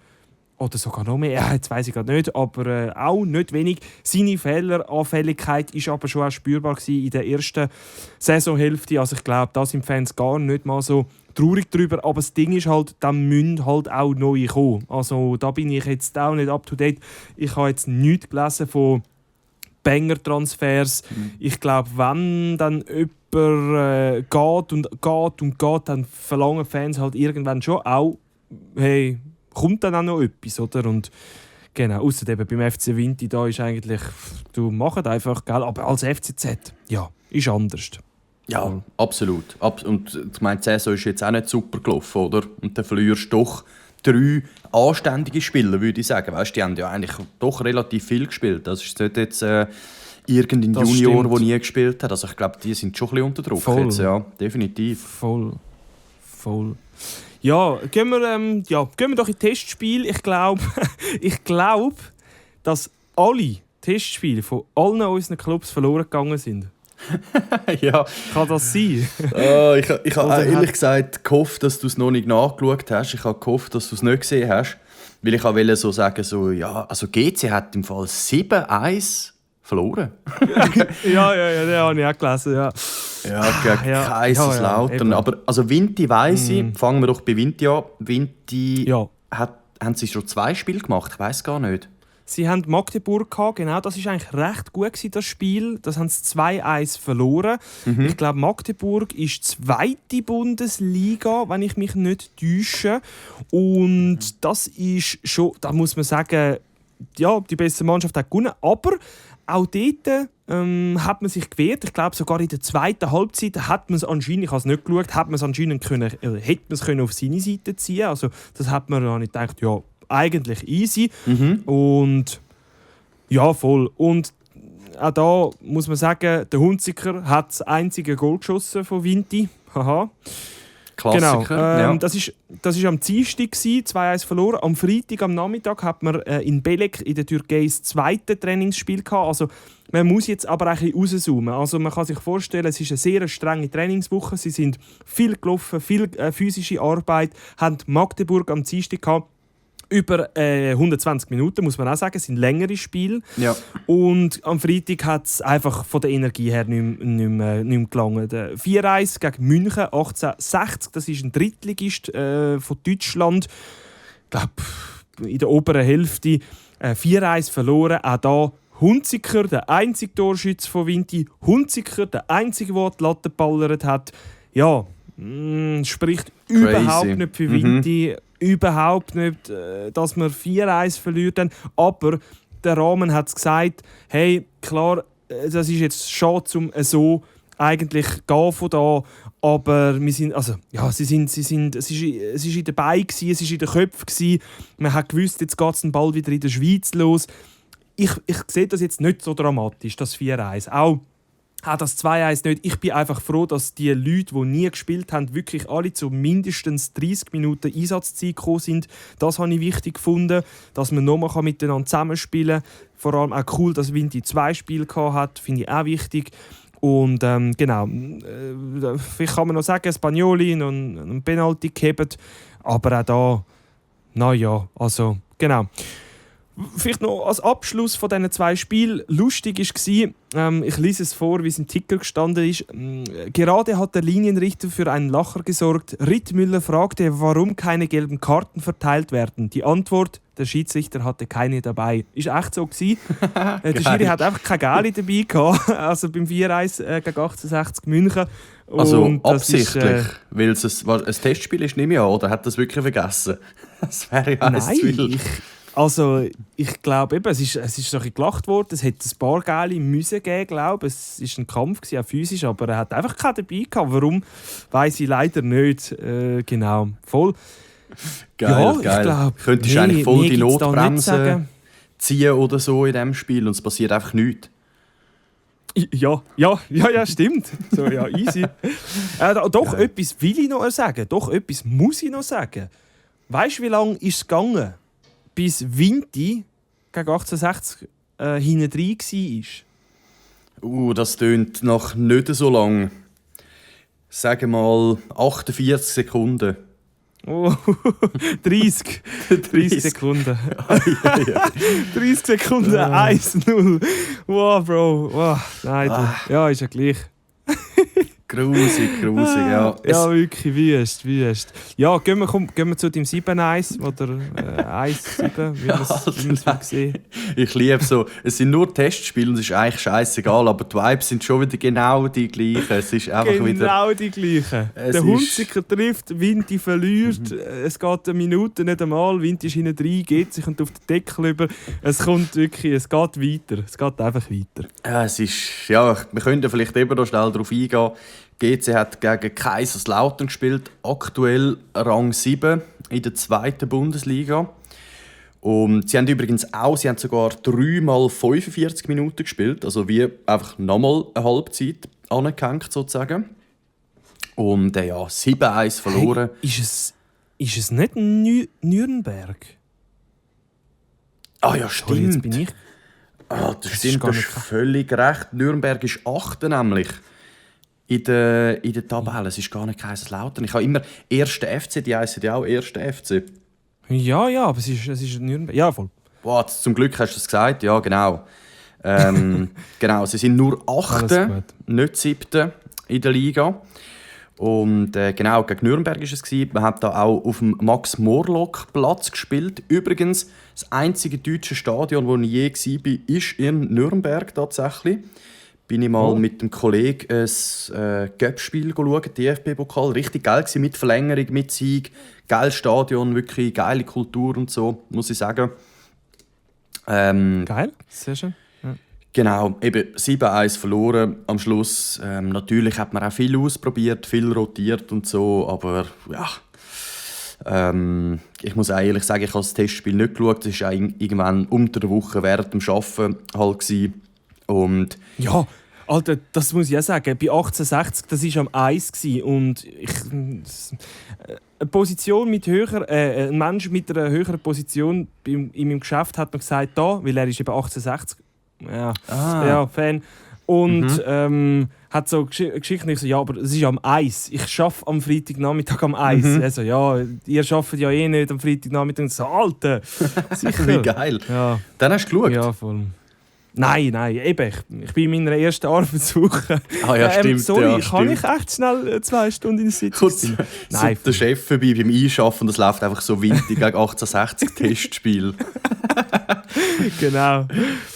Oder sogar noch mehr, ja, jetzt weiss ich gerade nicht, aber auch nicht wenig. Seine Fehleranfälligkeit war aber schon auch spürbar in der ersten Saisonhälfte. Also ich glaube, da sind Fans gar nicht mal so traurig drüber. Aber das Ding ist halt, da müssen halt auch neue kommen. Also da bin ich jetzt auch nicht up to date. Ich habe jetzt nichts gelesen von Banger-Transfers. Ich glaube, wenn dann jemand geht, dann verlangen Fans halt irgendwann schon auch, hey, kommt dann auch noch etwas, oder? Und genau, ausser eben beim FC Vinti, da ist eigentlich, du machst einfach, gell? Aber als FCZ, ja, ist anders. Ja, absolut. Und ich meine, die Saison ist jetzt auch nicht super gelaufen, oder? Und dann verlierst du doch 3 anständige Spieler, würde ich sagen. Weißt, die haben ja eigentlich doch relativ viel gespielt. Das ist nicht jetzt irgendein Das Junior, stimmt. der nie gespielt hat. Also ich glaube, die sind schon ein bisschen unter Druck Voll. jetzt, ja, definitiv. Voll. Ja, gehen wir doch in Testspiel. Ich glaube, dass alle Testspiele von allen unseren Clubs verloren gegangen sind. Ja. Kann das sein? Ich habe ehrlich gesagt gehofft, dass du es noch nicht nachgeschaut hast. Ich habe gehofft, dass du es nicht gesehen hast. Weil ich wollte so sagen, also GC hat im Fall 7-1 verloren. ja, den habe ich auch gelesen. Ja. Ja, gegen Kaiserslautern. eben. Aber also Vinti weiss ich, fangen wir doch bei Vinti an. Vinti haben sie schon 2 Spiele gemacht, ich weiss gar nicht. Sie haben Magdeburg gehabt, genau, das war eigentlich recht gut gewesen, das Spiel. Das haben sie 2-1 verloren. Ich glaube, Magdeburg ist zweite Bundesliga, wenn ich mich nicht täusche. Und das ist schon, da muss man sagen, ja, die beste Mannschaft hat gewonnen. Aber auch dort hat man sich gewehrt. Ich glaube, sogar in der zweiten Halbzeit hat man es anscheinend, ich habe es nicht geschaut, hat man es anscheinend können, hätte man es können auf seine Seite ziehen. Also das hat man dann gedacht, ja, eigentlich easy. Und ja, voll. Und auch da muss man sagen, der Hunziker hat das einzige Goal geschossen von Vinti. Haha. Klassiker. Genau. Ja. Das ist am Dienstag, 2-1 verloren. Am Freitag, am Nachmittag, hat man in Belek in der Türkei das zweite Trainingsspiel gehabt. Also, man muss jetzt aber ein bisschen rauszoomen. Also, man kann sich vorstellen, es ist eine sehr strenge Trainingswoche. Sie sind viel gelaufen, viel physische Arbeit. Haben Magdeburg am Dienstag gehabt. Über 120 Minuten, muss man auch sagen, sind längere Spiele. Ja. Und am Freitag hat es einfach von der Energie her nicht mehr gelangt. 4-1 gegen München, 1860, das ist ein Drittligist von Deutschland. Ich glaube, in der oberen Hälfte. 4-1 verloren, auch da Hunziker, der einzige Torschütze von Vinti. Hunziker, der einzige, der die Latte geballert hat. Ja, spricht crazy. Überhaupt nicht für Vinti. Überhaupt nicht, dass man 4-1 verliert. Aber der Rahmen hat gesagt, hey, klar, das ist jetzt schade, um so eigentlich gehen von da. Aber wir sind, also, ja, es ist in der Beine gewesen, es ist in den Köpfen gewesen. Man hat gewusst, jetzt geht es dann bald wieder in der Schweiz los. Ich sehe das jetzt nicht so dramatisch, das 4-1. Auch das 2-1 nicht. Ich bin einfach froh, dass die Leute, die nie gespielt haben, wirklich alle zu mindestens 30 Minuten Einsatzzeit gekommen sind. Das habe ich wichtig gefunden, dass man nochmal miteinander zusammenspielen kann. Vor allem auch cool, dass Vinti 2 Spiele hatte, finde ich auch wichtig. Und genau, vielleicht kann man noch sagen, Spagnoli noch einen Penalty gehabt, aber auch da, naja, also genau. Vielleicht noch als Abschluss von diesen 2 Spielen. Lustig war, ich lese es vor, wie es im Ticker gestanden ist. Gerade hat der Linienrichter für einen Lacher gesorgt. Rittmüller fragte, warum keine gelben Karten verteilt werden. Die Antwort, der Schiedsrichter hatte keine dabei. Ist echt so gewesen. Der Schiri hat einfach keine Gelbe dabei gehabt. Also beim 4-1 gegen 1860 München. Also und absichtlich, weil es ein Testspiel ist, nehme ich an, oder hat das wirklich vergessen? Das wäre ja eins zu viel. Also, ich glaube, es ist doch gelacht worden. Es hätte ein paar Geile müssen geben, glaube ich. Es war ein Kampf, auch physisch, aber er hat einfach keinen dabei gehabt. Warum, weiss ich leider nicht. Genau, voll. Geil, ja, geil. Ich glaub, könntest eigentlich voll die Notbremse ziehen oder so in diesem Spiel und es passiert einfach nichts. Ja, stimmt. So, ja, easy. Doch, etwas will ich noch sagen. Doch, etwas muss ich noch sagen. Weißt du, wie lange ist es gegangen, bis Vinti gegen 1860 hinten drin war? Das tönt nach nicht so lang. Sagen wir mal 48 Sekunden. Oh, 30 Sekunden. 30 Sekunden, 1-0. Wow, Bro. Wow. Nein, ja, ist ja gleich. Grusig, ja. Ja, wirklich, wüst. Ja, gehen wir zu dem 7-1 oder 1-7, wie man es sehen. Ich liebe so, es sind nur Testspiele und es ist eigentlich scheißegal, aber die Vibes sind schon wieder genau die gleichen. Es ist einfach genau die gleichen. Der Hunziker trifft, Vinti verliert, es geht eine Minute nicht einmal, Vinti ist hinten rein, geht sich und auf den Deckel über. Es kommt wirklich, es geht weiter. Es geht einfach weiter. Ja, es ist, ja, wir könnten vielleicht eben noch schnell darauf eingehen. GC hat gegen Kaiserslautern gespielt, aktuell Rang 7. in der 2. Bundesliga. Und sie haben sogar 3 mal 45 Minuten gespielt, also wie einfach nochmal eine Halbzeit angehängt sozusagen. Und 7-1 verloren. Hey, ist es nicht Nürnberg? Ah ja, Sorry, jetzt stimmt. bin ich. Das stimmt, du hast völlig recht. Nürnberg ist 8. nämlich in der Tabelle. Es ist gar nicht Kaiserslautern. Ich habe immer 1. FC, die heissen ja auch 1. FC. Ja, aber es ist Nürnberg. Ja, voll. Boah, zum Glück hast du es gesagt. Ja, genau. Genau, sie sind nur 8., nicht 7. in der Liga. Und genau, gegen Nürnberg war es. Man hat da auch auf dem Max-Morlock-Platz gespielt. Übrigens, das einzige deutsche Stadion, wo ich je war, ist in Nürnberg tatsächlich. Bin ich mal mit dem Kollegen ein Göppspiel schauen, DFB-Pokal. Richtig geil gewesen, mit Verlängerung, mit Sieg. Geiles Stadion, wirklich geile Kultur und so, muss ich sagen. Geil, sehr schön. Ja. Genau, eben 7-1 verloren am Schluss. Natürlich hat man auch viel ausprobiert, viel rotiert und so, aber ja. Ich muss auch ehrlich sagen, ich habe das Testspiel nicht geschaut. Es war irgendwann unter der Woche während dem Arbeiten halt gewesen. Und ja, Alter, das muss ich auch sagen. Bei 1860, das war am Eis und eine Position mit ein Mensch mit einer höheren Position in meinem Geschäft hat mir gesagt, da, weil er ist eben 1860, ja, Fan. Und hat so geschickt und ich so, ja, aber es ist am Eis. Ich arbeite am Freitagnachmittag am Eis. Also, ja, ihr arbeitet ja eh nicht am Freitagnachmittag. Und so, Alter, sicher. Wie geil. Ja. Dann hast du geschaut? Ja, voll. Nein, eben. Ich bin in meiner ersten Arbeitswoche. Ah ja, stimmt. Sorry, ja, kann ich echt schnell 2 Stunden in der Sitzung sein? Nein. Der Chef vorbei beim Einschaffen und es läuft einfach so windig gegen 1860 Testspiel. Genau.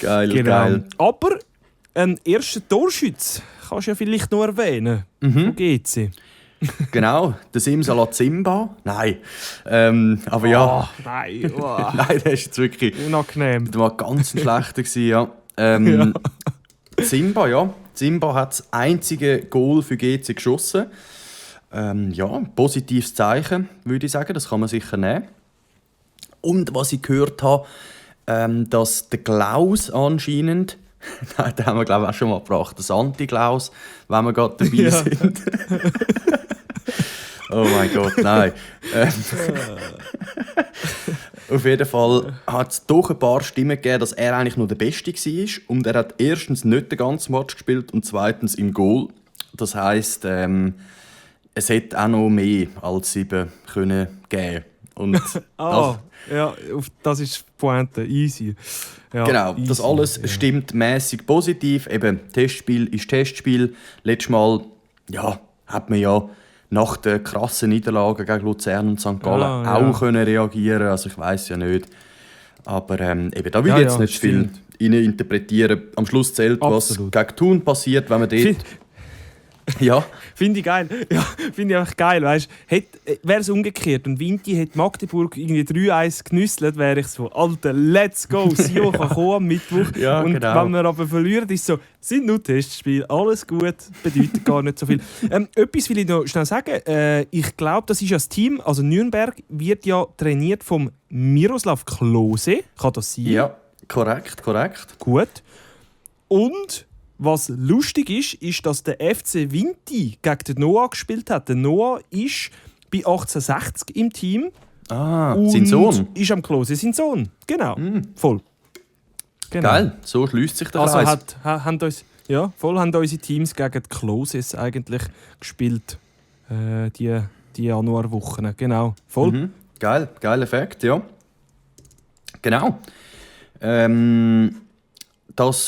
Geil. Aber ein erster Torschütz kannst du ja vielleicht noch erwähnen. Wo geht's? Genau, der Simsalat Simba. Nein. Aber ja. Nein. Oh. Nein, der ist jetzt wirklich. Unangenehm. Der war ganz ein schlechter gewesen, ja. Simba, ja. Simba hat das einzige Goal für GC geschossen. Ja, ein positives Zeichen, würde ich sagen. Das kann man sicher nehmen. Und was ich gehört habe, dass der Klaus anscheinend, nein, den haben wir glaube ich auch schon mal gebracht, das Anti-Klaus, wenn wir gerade dabei sind. Oh mein Gott, nein. Auf jeden Fall hat es doch ein paar Stimmen gegeben, dass er eigentlich nur der Beste war. Und er hat erstens nicht den ganzen Match gespielt und zweitens im Goal. Das heisst, es hätte auch noch mehr als 7 können geben. Und das ist die Pointe. Easy. Ja, genau, easy. das alles stimmt mäßig positiv. Eben, Testspiel ist Testspiel. Letztes Mal hat man ja nach der krassen Niederlage gegen Luzern und St. Gallen auch können reagieren. Also ich weiss ja nicht. Aber eben, da will ich jetzt nicht viel interpretieren. Am Schluss zählt, Absolut. Was gegen Thun passiert, wenn man dort... Ja. Finde ich geil. Ja, finde ich einfach geil. Wäre es umgekehrt und Vinti hätte Magdeburg irgendwie 3-1 genüsselt, wäre ich so, Alter, let's go, Sio kann kommen am Mittwoch. Ja, und genau. wenn wir aber verlieren, ist es so, sind nur Testspiele, alles gut, bedeutet gar nicht so viel. Etwas will ich noch schnell sagen. Ich glaube, das ist ja das Team, also Nürnberg wird ja trainiert vom Miroslav Klose. Kann das sein? Ja, korrekt. Gut. Und was lustig ist, dass der FC Vinti gegen den Noah gespielt hat. Der Noah ist bei 1860 im Team. Und sein Sohn. Ist am Klose sein Sohn. Genau, voll. Genau. Geil, so schließt sich der Also Kreis. haben unsere Teams gegen die Kloses eigentlich gespielt. Die Januarwochen. Genau, voll. Geil, geiler Effekt, ja. Genau.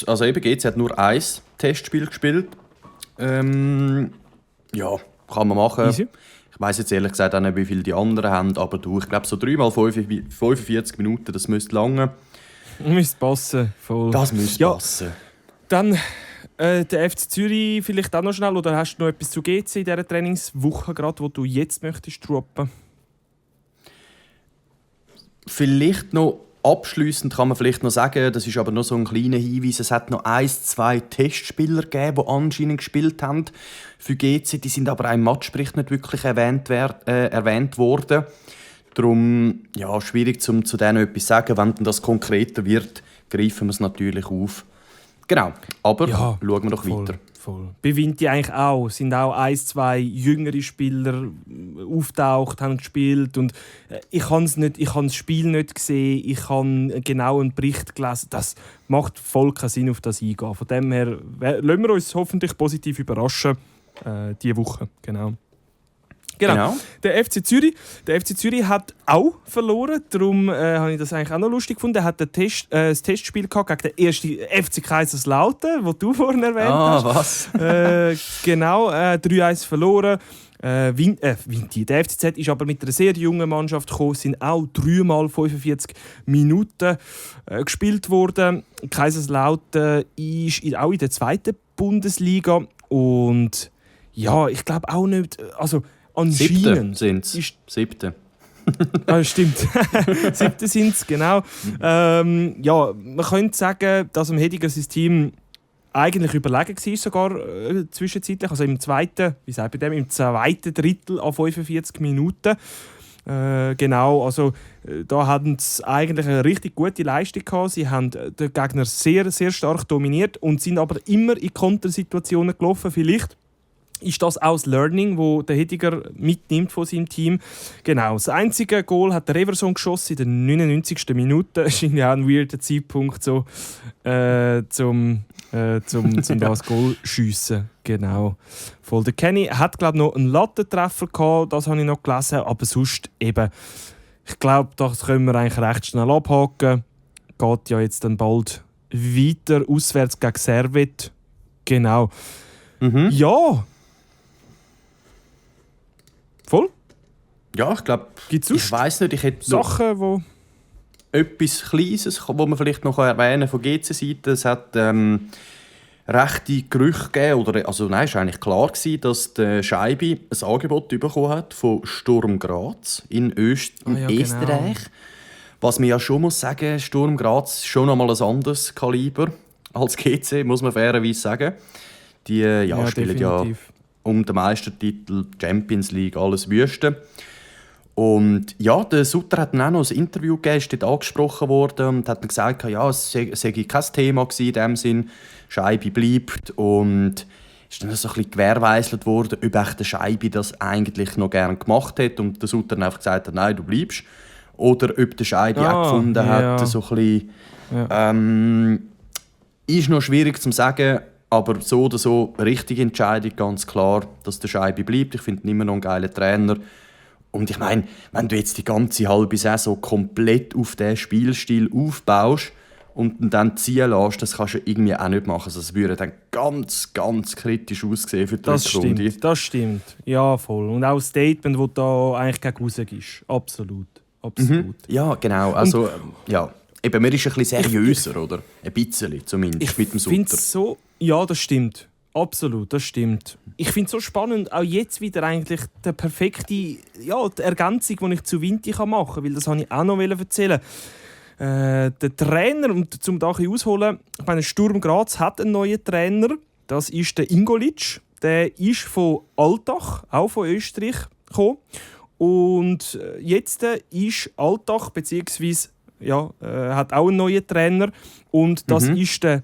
Also eben GC hat nur ein Testspiel gespielt. Ja, kann man machen. Easy. Ich weiss jetzt ehrlich gesagt auch nicht, wie viele die anderen haben, aber ich glaube so 3 mal 45 Minuten, das müsste lange. Müsste passen, voll. Das müsste passen. Dann der FC Zürich vielleicht auch noch schnell, oder hast du noch etwas zu GC in dieser Trainingswoche, gerade, wo du jetzt möchtest droppen? Vielleicht noch abschliessend kann man vielleicht noch sagen, das ist aber noch so ein kleiner Hinweis, es hat noch 1-2 Testspieler gegeben, die anscheinend gespielt haben für GC. Die sind aber auch im Matchbericht nicht wirklich erwähnt worden. Darum ja, schwierig zu denen etwas zu sagen. Wenn dann das konkreter wird, greifen wir es natürlich auf. Genau, aber Ja, schauen wir doch voll, weiter. voll. Bei Vinti eigentlich auch. Sind auch 1-2 jüngere Spieler auftaucht, haben gespielt. Und ich habe das Spiel nicht gesehen, ich habe genau einen Bericht gelesen. Das macht voll keinen Sinn, auf das eingehen. Von dem her lassen wir uns hoffentlich positiv überraschen diese Woche. Genau. Der FC Zürich hat auch verloren, darum habe ich das eigentlich auch noch lustig gefunden. Er hat das Testspiel gehabt gegen den ersten FC Kaiserslautern, den du vorhin erwähnt hast. Was? Genau, 3-1 verloren. Vinti. Der FCZ ist aber mit einer sehr jungen Mannschaft gekommen, sind auch 3-mal 45 Minuten gespielt worden. Kaiserslautern ist auch in der 2. Bundesliga und ja, ich glaube auch nicht, also anscheinend sind es. 7. Stimmt. 7. sind es, genau. Ja, man könnte sagen, dass am Hediger sein Team eigentlich überlegen war, sogar zwischenzeitlich. Also im zweiten Drittel an 45 Minuten. Genau, also da hatten sie eigentlich eine richtig gute Leistung gehabt. Sie haben den Gegner sehr, sehr stark dominiert und sind aber immer in Kontersituationen gelaufen. Vielleicht ist das auch das Learning, das der Hediger mitnimmt von seinem Team. Genau, das einzige Goal hat der Everson geschossen in der 99. Minute. Das ist ja auch ein weirder Zeitpunkt, so, zum das Goal zu schiessen. Genau. Voll. Der Kenny hat, glaube ich, noch einen Lattentreffer gehabt, das habe ich noch gelesen, aber sonst eben, ich glaube, das können wir eigentlich recht schnell abhaken. Geht ja jetzt dann bald weiter, auswärts gegen Servet. Genau. Ja. Voll? Ja, ich glaube, ich weiss nicht, ich hätte Sachen, wo etwas Kleines, das man vielleicht noch erwähnen von GC-Seite. Es hat rechte Gerüchte gegeben, es war eigentlich klar gewesen, dass der Scheibe ein Angebot bekommen hat von Sturm Graz in Österreich. Genau. Was man ja schon muss sagen, Sturm Graz ist schon einmal ein anderes Kaliber als GC, muss man fairerweise sagen. Die spielen definitiv. Ja um den Meistertitel, Champions League, alles Wüste. Und ja, der Sutter hat dann auch noch ein Interview gegeben, ist dort angesprochen worden und hat dann gesagt, ja, es sei kein Thema gewesen, in dem Sinn, Scheibe bleibt. Und ist dann so ein bisschen gewährleistet worden, ob echt der Scheibe das eigentlich noch gerne gemacht hat und der Sutter dann einfach gesagt hat, nein, du bleibst. Oder ob der Scheibe auch gefunden hat, so ein bisschen, ist noch schwierig zu sagen, aber so oder so, richtige Entscheidung, ganz klar, dass der Scheibe bleibt. Ich finde ihn immer noch einen geilen Trainer. Und ich meine, wenn du jetzt die ganze halbe Saison komplett auf diesen Spielstil aufbaust und ihn dann ziehen lässt, das kannst du irgendwie auch nicht machen. Also das würde dann ganz, ganz kritisch aussehen für die Rückrunde. Das stimmt. Ja, voll. Und auch ein Statement, das da eigentlich gegen raus ist. Absolut. Ja, genau. Also, eben, man ist ein bisschen seriöser, oder? Ein bisschen zumindest, mit dem Sutter. So, ja, das stimmt. Absolut, das stimmt. Ich finde es so spannend, auch jetzt wieder eigentlich die perfekte die Ergänzung, die ich zu Vinti machen kann, weil das wollte ich auch noch erzählen. Der Trainer, und um da ein bisschen ausholen, ich meine, Sturm Graz hat einen neuen Trainer, das ist der Ingolic. Der ist von Altach, auch von Österreich, gekommen. Und jetzt ist Altach, beziehungsweise hat auch einen neuen Trainer, und das ist der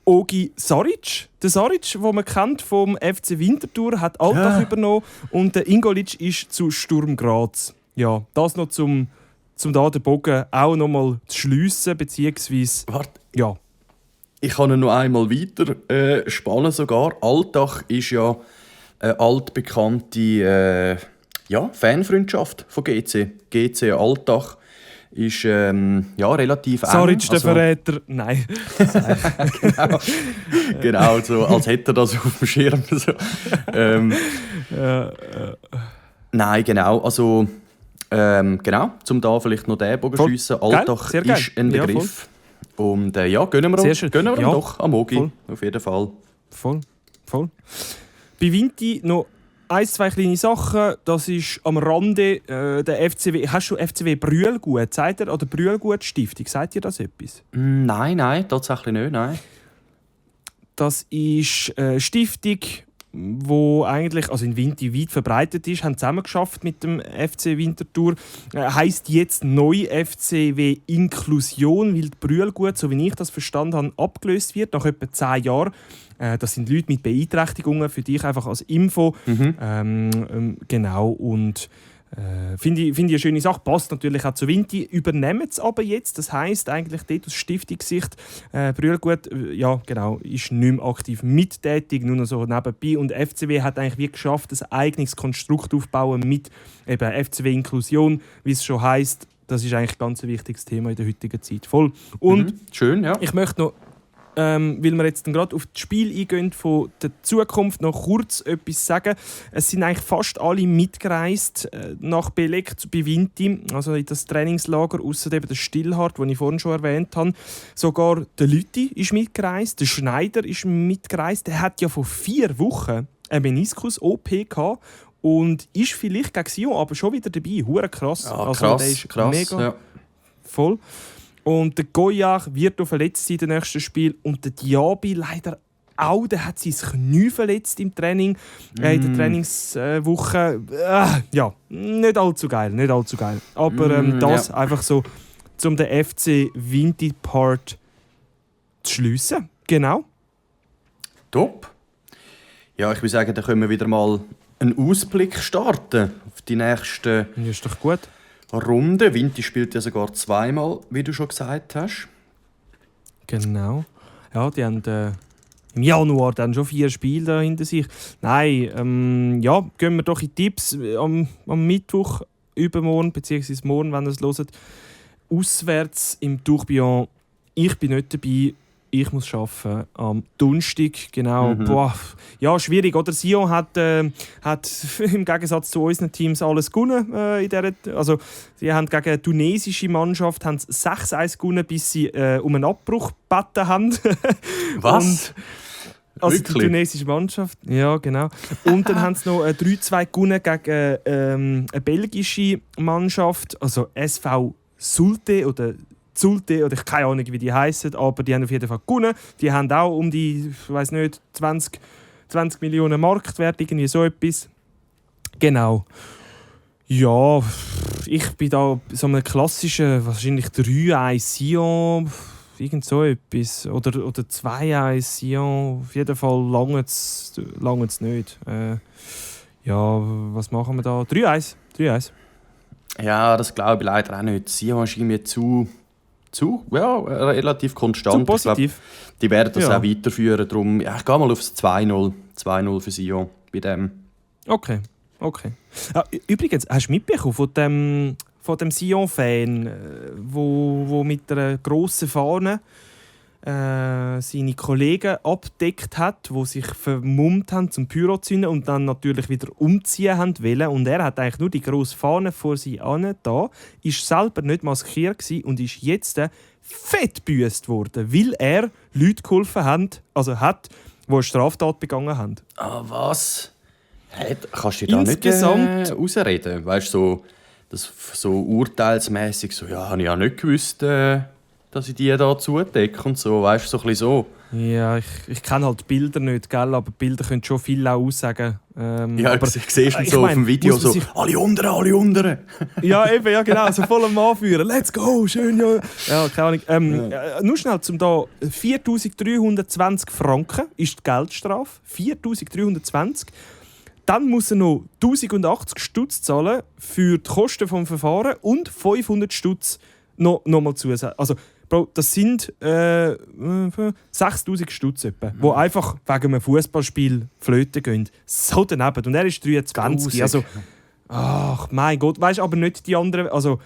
Ogi Saric. Der Saric, den man kennt vom FC Winterthur, hat Altach übernommen und der Ingolic ist zu Sturm Graz. Ja, das noch zum da den Bogen auch noch mal zu schliessen, beziehungsweise... Warte. Ja. Ich kann ihn noch einmal weiter spannen sogar. Altach ist ja eine altbekannte Fanfreundschaft von GC. GC Altach ist relativ eng. Saric, der Verräter. Nein. Genau, so, als hätte er das auf dem Schirm. So. Nein, genau. Also, um da vielleicht noch den Bogen zu schliessen. Altach ist ein Begriff. Ja, und gönnen wir doch am Ogi. Voll. Auf jeden Fall. Voll. Bei Vinti noch 1-2 kleine Sachen. Das ist am Rande der FCW. Hast du FCW Brühlgut? Sagt ihr, oder Brühlgut Stiftung? Sagt ihr das etwas? Nein, tatsächlich nicht. Nein. Das ist eine Stiftung, wo eigentlich also in Winti weit verbreitet ist, haben zusammen geschafft mit dem FC Winterthur. Heisst jetzt neu FCW Inklusion, weil die Brühlgut, so wie ich das verstanden habe, abgelöst wird nach etwa 10 Jahren. Das sind Leute mit Beeinträchtigungen, für dich einfach als Info. Genau, und finde ich eine schöne Sache. Passt natürlich auch zu Winti. Übernehmen es aber jetzt. Das heisst eigentlich dort aus Stiftungssicht, Brühlgut ja, genau, ist nicht mehr aktiv mittätig, nur noch so nebenbei. Und FCW hat eigentlich wie geschafft, ein eigenes Konstrukt aufzubauen mit eben FCW Inklusion, wie es schon heisst. Das ist eigentlich ganz ein wichtiges Thema in der heutigen Zeit. Voll. Und schön, ja. ich möchte noch, weil wir jetzt gerade auf das Spiel eingehen von der Zukunft, noch kurz etwas sagen. Es sind eigentlich fast alle mitgereist nach Belek bei Winti, also in das Trainingslager, ausser eben der Stillhardt, den ich vorhin schon erwähnt habe. Sogar der Lütti ist mitgereist, der Schneider ist mitgereist. Der hat ja vor 4 Wochen eine Meniskus-OP gehabt und ist vielleicht gegen Sion aber schon wieder dabei. Hure krass. Ja, also, krass, der ist krass, mega ja. voll. Und der Goyach wird auch verletzt sein im nächsten Spiel. Und der Diaby leider auch. Der hat sein Knie verletzt im Training, in der Trainingswoche. Ja, nicht allzu geil. Nicht allzu geil. Aber das einfach so, um den FC Winti-Part zu schliessen. Genau. Top. Ja, ich würde sagen, da können wir wieder mal einen Ausblick starten auf die nächsten Das ist doch gut. Runde. Winti spielt ja sogar 2-mal, wie du schon gesagt hast. Genau. Ja, die haben im Januar dann schon 4 Spiele da hinter sich. Nein, ja, gehen wir doch in Tipps. Am Mittwoch, übermorgen, beziehungsweise morgen, wenn ihr es hört, auswärts im Tourbillon. Ich bin nicht dabei. Ich muss arbeiten am Donnerstag, genau. Boah, ja, schwierig, oder? Sion hat im Gegensatz zu unseren Teams alles gewonnen. Also, sie haben gegen eine tunesische Mannschaft 6-1 gewonnen, bis sie um einen Abbruch gebeten haben. Was? Und, also die tunesische Mannschaft, ja, genau. Und dann haben sie noch 3-2 gewonnen gegen eine belgische Mannschaft, also SV Zulte oder Zulte, oder ich keine Ahnung, wie die heissen, aber die haben auf jeden Fall gewonnen. Die haben auch um die, ich weiss nicht, 20 Millionen Marktwert, irgendwie so etwas. Genau. Ja, ich bin da so einem klassischen, wahrscheinlich 3-1 Sion, irgend so etwas. Oder 2-1 Sion, auf jeden Fall lange es nicht. Ja, was machen wir da? 3-1. Ja, das glaube ich leider auch nicht. Sion ist irgendwie zu relativ konstant. Zu positiv. Ich glaub, die werden das auch weiterführen. Darum, ja, ich gehe mal aufs 2-0. 2-0 für Sion bei dem. Okay. Übrigens, hast du mitbekommen von dem Sion-Fan, wo mit einer grossen Fahne seine Kollegen abgedeckt hat, die sich vermummt haben zum Pyro zu zünden und dann natürlich wieder umziehen wollten. Und er hat eigentlich nur die grosse Fahne vor sich an da, ist selber nicht maskiert und ist jetzt fett gebüßt worden, weil er Leute geholfen hat, die eine Straftat begangen haben. Ah, was? Hey, kannst du dir da Insgesamt nicht rausreden? Weißt du, so urteilsmässig, so, ja, habe ich ja nicht gewusst, dass ich die da zudecke und so, weißt du, so ein bisschen so. Ja, ich kenne halt die Bilder nicht, gell? Aber Bilder können schon viel auch aussagen. Ja, aber siehst du so auf dem Video so, alle unteren. Ja, eben, ja genau, so voll am Anführen. Let's go, schön, ja. Ja, keine Ahnung. Nur schnell, zum da 4'320 Franken ist die Geldstrafe. 4'320. Dann muss er noch 1080 Stutz zahlen für die Kosten des Verfahrens und 500 Stutz noch mal zusätzlich. Also, Bro, das sind 6'000 Stutz etwa, die einfach wegen einem Fußballspiel flöten gehen. So daneben. Und er ist 23. Also, ach mein Gott, weißt du, aber nicht die anderen. Also,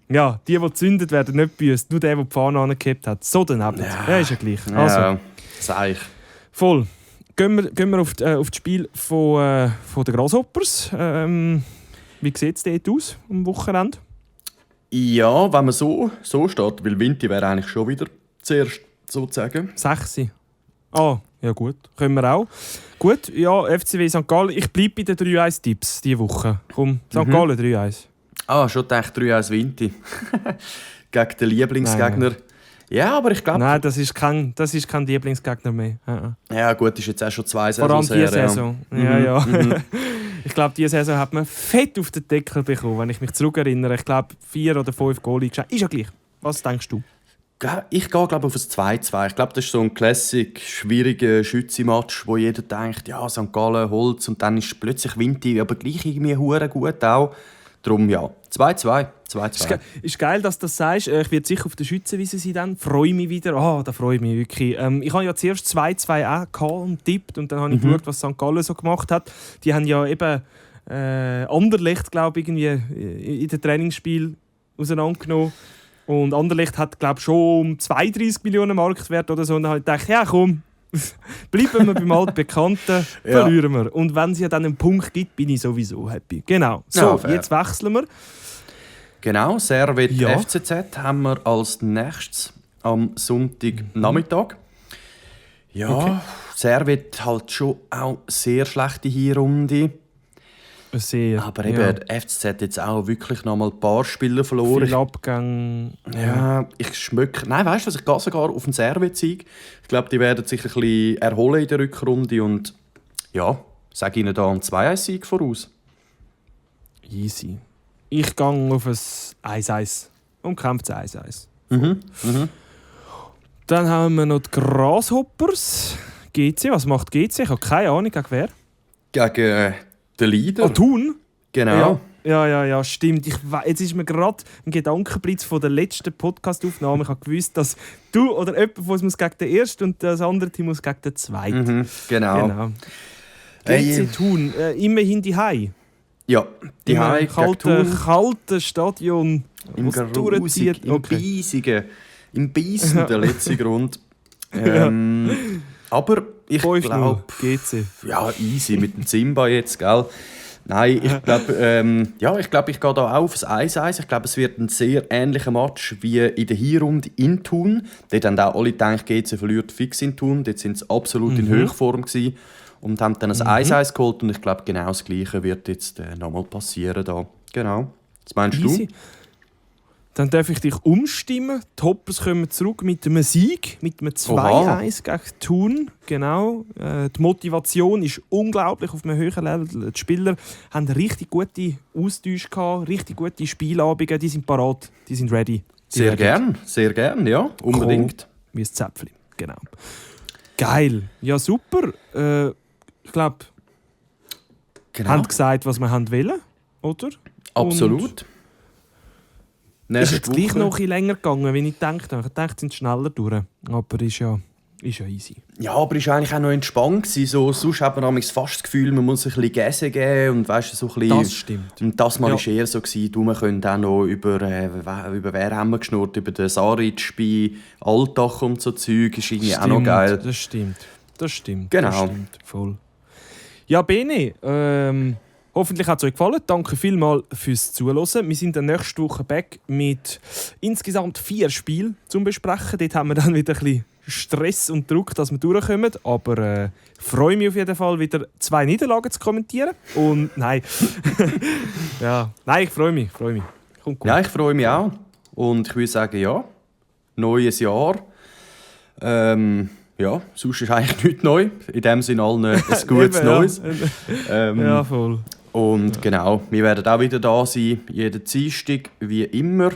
ja, die gezündet werden, nicht büßt. Nur der die Fahne angekippt hat. So daneben. Ja, ist ja gleich. Also, ja, sag ich. Voll. Gehen wir auf das Spiel von den Grasshoppers. Wie sieht es dort aus am Wochenende? Ja, wenn man so steht, weil Winti wäre eigentlich schon wieder zuerst, sozusagen. 6. Ah, ja gut. Können wir auch. Gut, ja, FCW St. Gallen. Ich bleibe bei den 3-1-Tipps diese Woche. Komm, St. Gallen 3-1. Ah, schon gedacht 3-1 Winti. Gegen den Lieblingsgegner. Nein. Ja, aber ich glaube... Nein, das ist kein Lieblingsgegner mehr. Ja gut, ist jetzt auch schon 2 Vor allem Saisons diese Saison. Ja. Ja. Mhm. Ich glaube, diese Saison hat man fett auf den Deckel bekommen, wenn ich mich zurückerinnere. Ich glaube, 4 oder 5 Goalie geschossen. Ist ja gleich. Was denkst du? Ich gehe glaube auf ein 2-2. Ich glaube, das ist so ein Classic, schwieriger Schütze-Match, wo jeder denkt, ja, St. Gallen holt's und dann ist plötzlich Winti, aber gleich irgendwie hure gut auch. Darum ja, 2-2. Ist geil, dass du das sagst. Ich werde sicher auf der Schützenwiese sein dann. Freue mich wieder. Da freue ich mich wirklich. Ich habe ja zuerst 2-2 auch getippt und dann habe ich geschaut, was St. Gallen so gemacht hat. Die haben ja eben Anderlecht, glaube ich, irgendwie in den Trainingsspielen auseinandergenommen. Und Anderlecht hat, glaube ich, schon 32 Millionen Marktwert oder so. Und dann habe ich gedacht, ja komm, bleiben wir beim Altbekannten, verlieren wir. Und wenn es ja dann einen Punkt gibt, bin ich sowieso happy. Genau. So, jetzt wechseln wir. Genau, Servet FCZ haben wir als nächstes am Sonntagnachmittag. Ja, okay. Servet halt schon auch sehr schlechte Hinrunde. Sehr. Aber eben, der FCZ hat jetzt auch wirklich noch mal ein paar Spieler verloren. Viel Abgang. Ja, ich schmecke... Nein, weißt du was, ich gehe sogar auf den Servet-Sieg. Ich glaube, die werden sich ein bisschen erholen in der Rückrunde und ja, sage ihnen da einen 2-1-Sieg voraus. Easy. Ich gehe auf ein 1-1 und kämpfe 1-1. Dann haben wir noch die Grasshoppers. GC, was macht GC? Ich habe keine Ahnung, gegen wer? Gegen den Leader. Thun? Genau. Ja, stimmt. Jetzt ist mir gerade ein Gedankenblitz von der letzten Podcast-Aufnahme. Ich habe gewusst, dass du oder jemand von uns muss gegen den ersten und das andere Team muss gegen den zweiten. Genau. GC Thun, immerhin die Hai. Ja, die Hai kalte Stadion. Im Grusig, im Beisenden letzten Grund. Aber ich glaube... GC. Ja, easy mit dem Zimba jetzt, gell? Nein, ich glaube, ich gehe da auch auf das 1-1. Ich glaube, es wird ein sehr ähnlicher Match wie in der Hinrunde in Thun. Dort haben auch alle gedacht, GC verliert fix in Thun. Dort waren sie absolut in Höchstform gewesen und haben dann ein 1-1 geholt. Und ich glaube, genau das Gleiche wird jetzt nochmal passieren da. Genau. Was meinst du? Dann darf ich dich umstimmen. Die Hoppers kommen zurück mit einem Sieg, mit einem 2-1 gegen Thun. Genau. Die Motivation ist unglaublich auf einem höheren Level. Die Spieler haben richtig gute Austausche gehabt, richtig gute Spielabende. Die sind parat, die sind ready. Sehr gern, ja. Unbedingt. Wie ein Zäpfchen. Genau. Geil. Ja, super. Ich glaube, haben gesagt, was wir wollen, oder? Absolut. Ist jetzt gleich noch ein länger gegangen, wie ich gedacht habe. Ich dachte, sie sind schneller durch. Aber ist ja easy. Ja, aber es war eigentlich auch noch entspannt. So, sonst hat man fast das Gefühl, man muss ein bisschen Gäse geben. Und weißt, so ein bisschen, das stimmt. Und das Mal war eher so, wir können auch noch über wer haben wir geschnurrt, über den Saric bei Alltag und so Zeug. Ist irgendwie auch noch geil. Das stimmt. Genau. Das stimmt. Voll. Ja, Bene, hoffentlich hat es euch gefallen. Danke vielmals fürs Zuhören. Wir sind dann nächste Woche back mit insgesamt 4 Spielen zum Besprechen. Dort haben wir dann wieder ein bisschen Stress und Druck, dass wir durchkommen. Aber ich freue mich auf jeden Fall, wieder 2 Niederlagen zu kommentieren. Und nein. Ich freue mich. Kommt gut. Ja, ich freue mich auch. Und ich würde sagen, ja, neues Jahr. Ja, sonst ist eigentlich nichts neu. In dem Sinne allen ein gutes Neues. Ja, voll. Und genau, wir werden auch wieder da sein, jeden Dienstag, wie immer.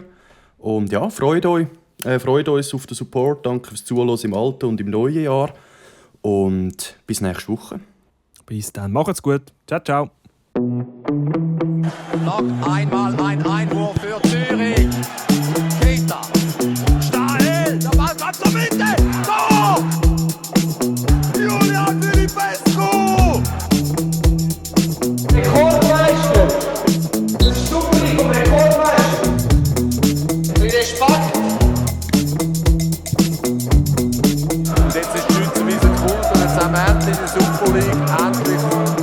Und ja, freut uns auf den Support. Danke fürs Zuhören im alten und im neuen Jahr. Und bis nächste Woche. Bis dann. Macht's gut. Ciao, ciao. Noch einmal ein Einwurf für Zürich. Keita. Stahel. Der Ball kommt zur Mitte. Tor! Julian Filipescu! Rekordmeister! Stupri vom Rekordmeister! Für den Spack! Und jetzt ist die Schützenwiese geholt und jetzt haben wir endlich in der Super League endlich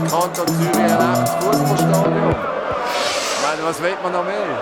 Kanton Zürich ein echtes Fußballstadion. Ich meine, was will man noch mehr?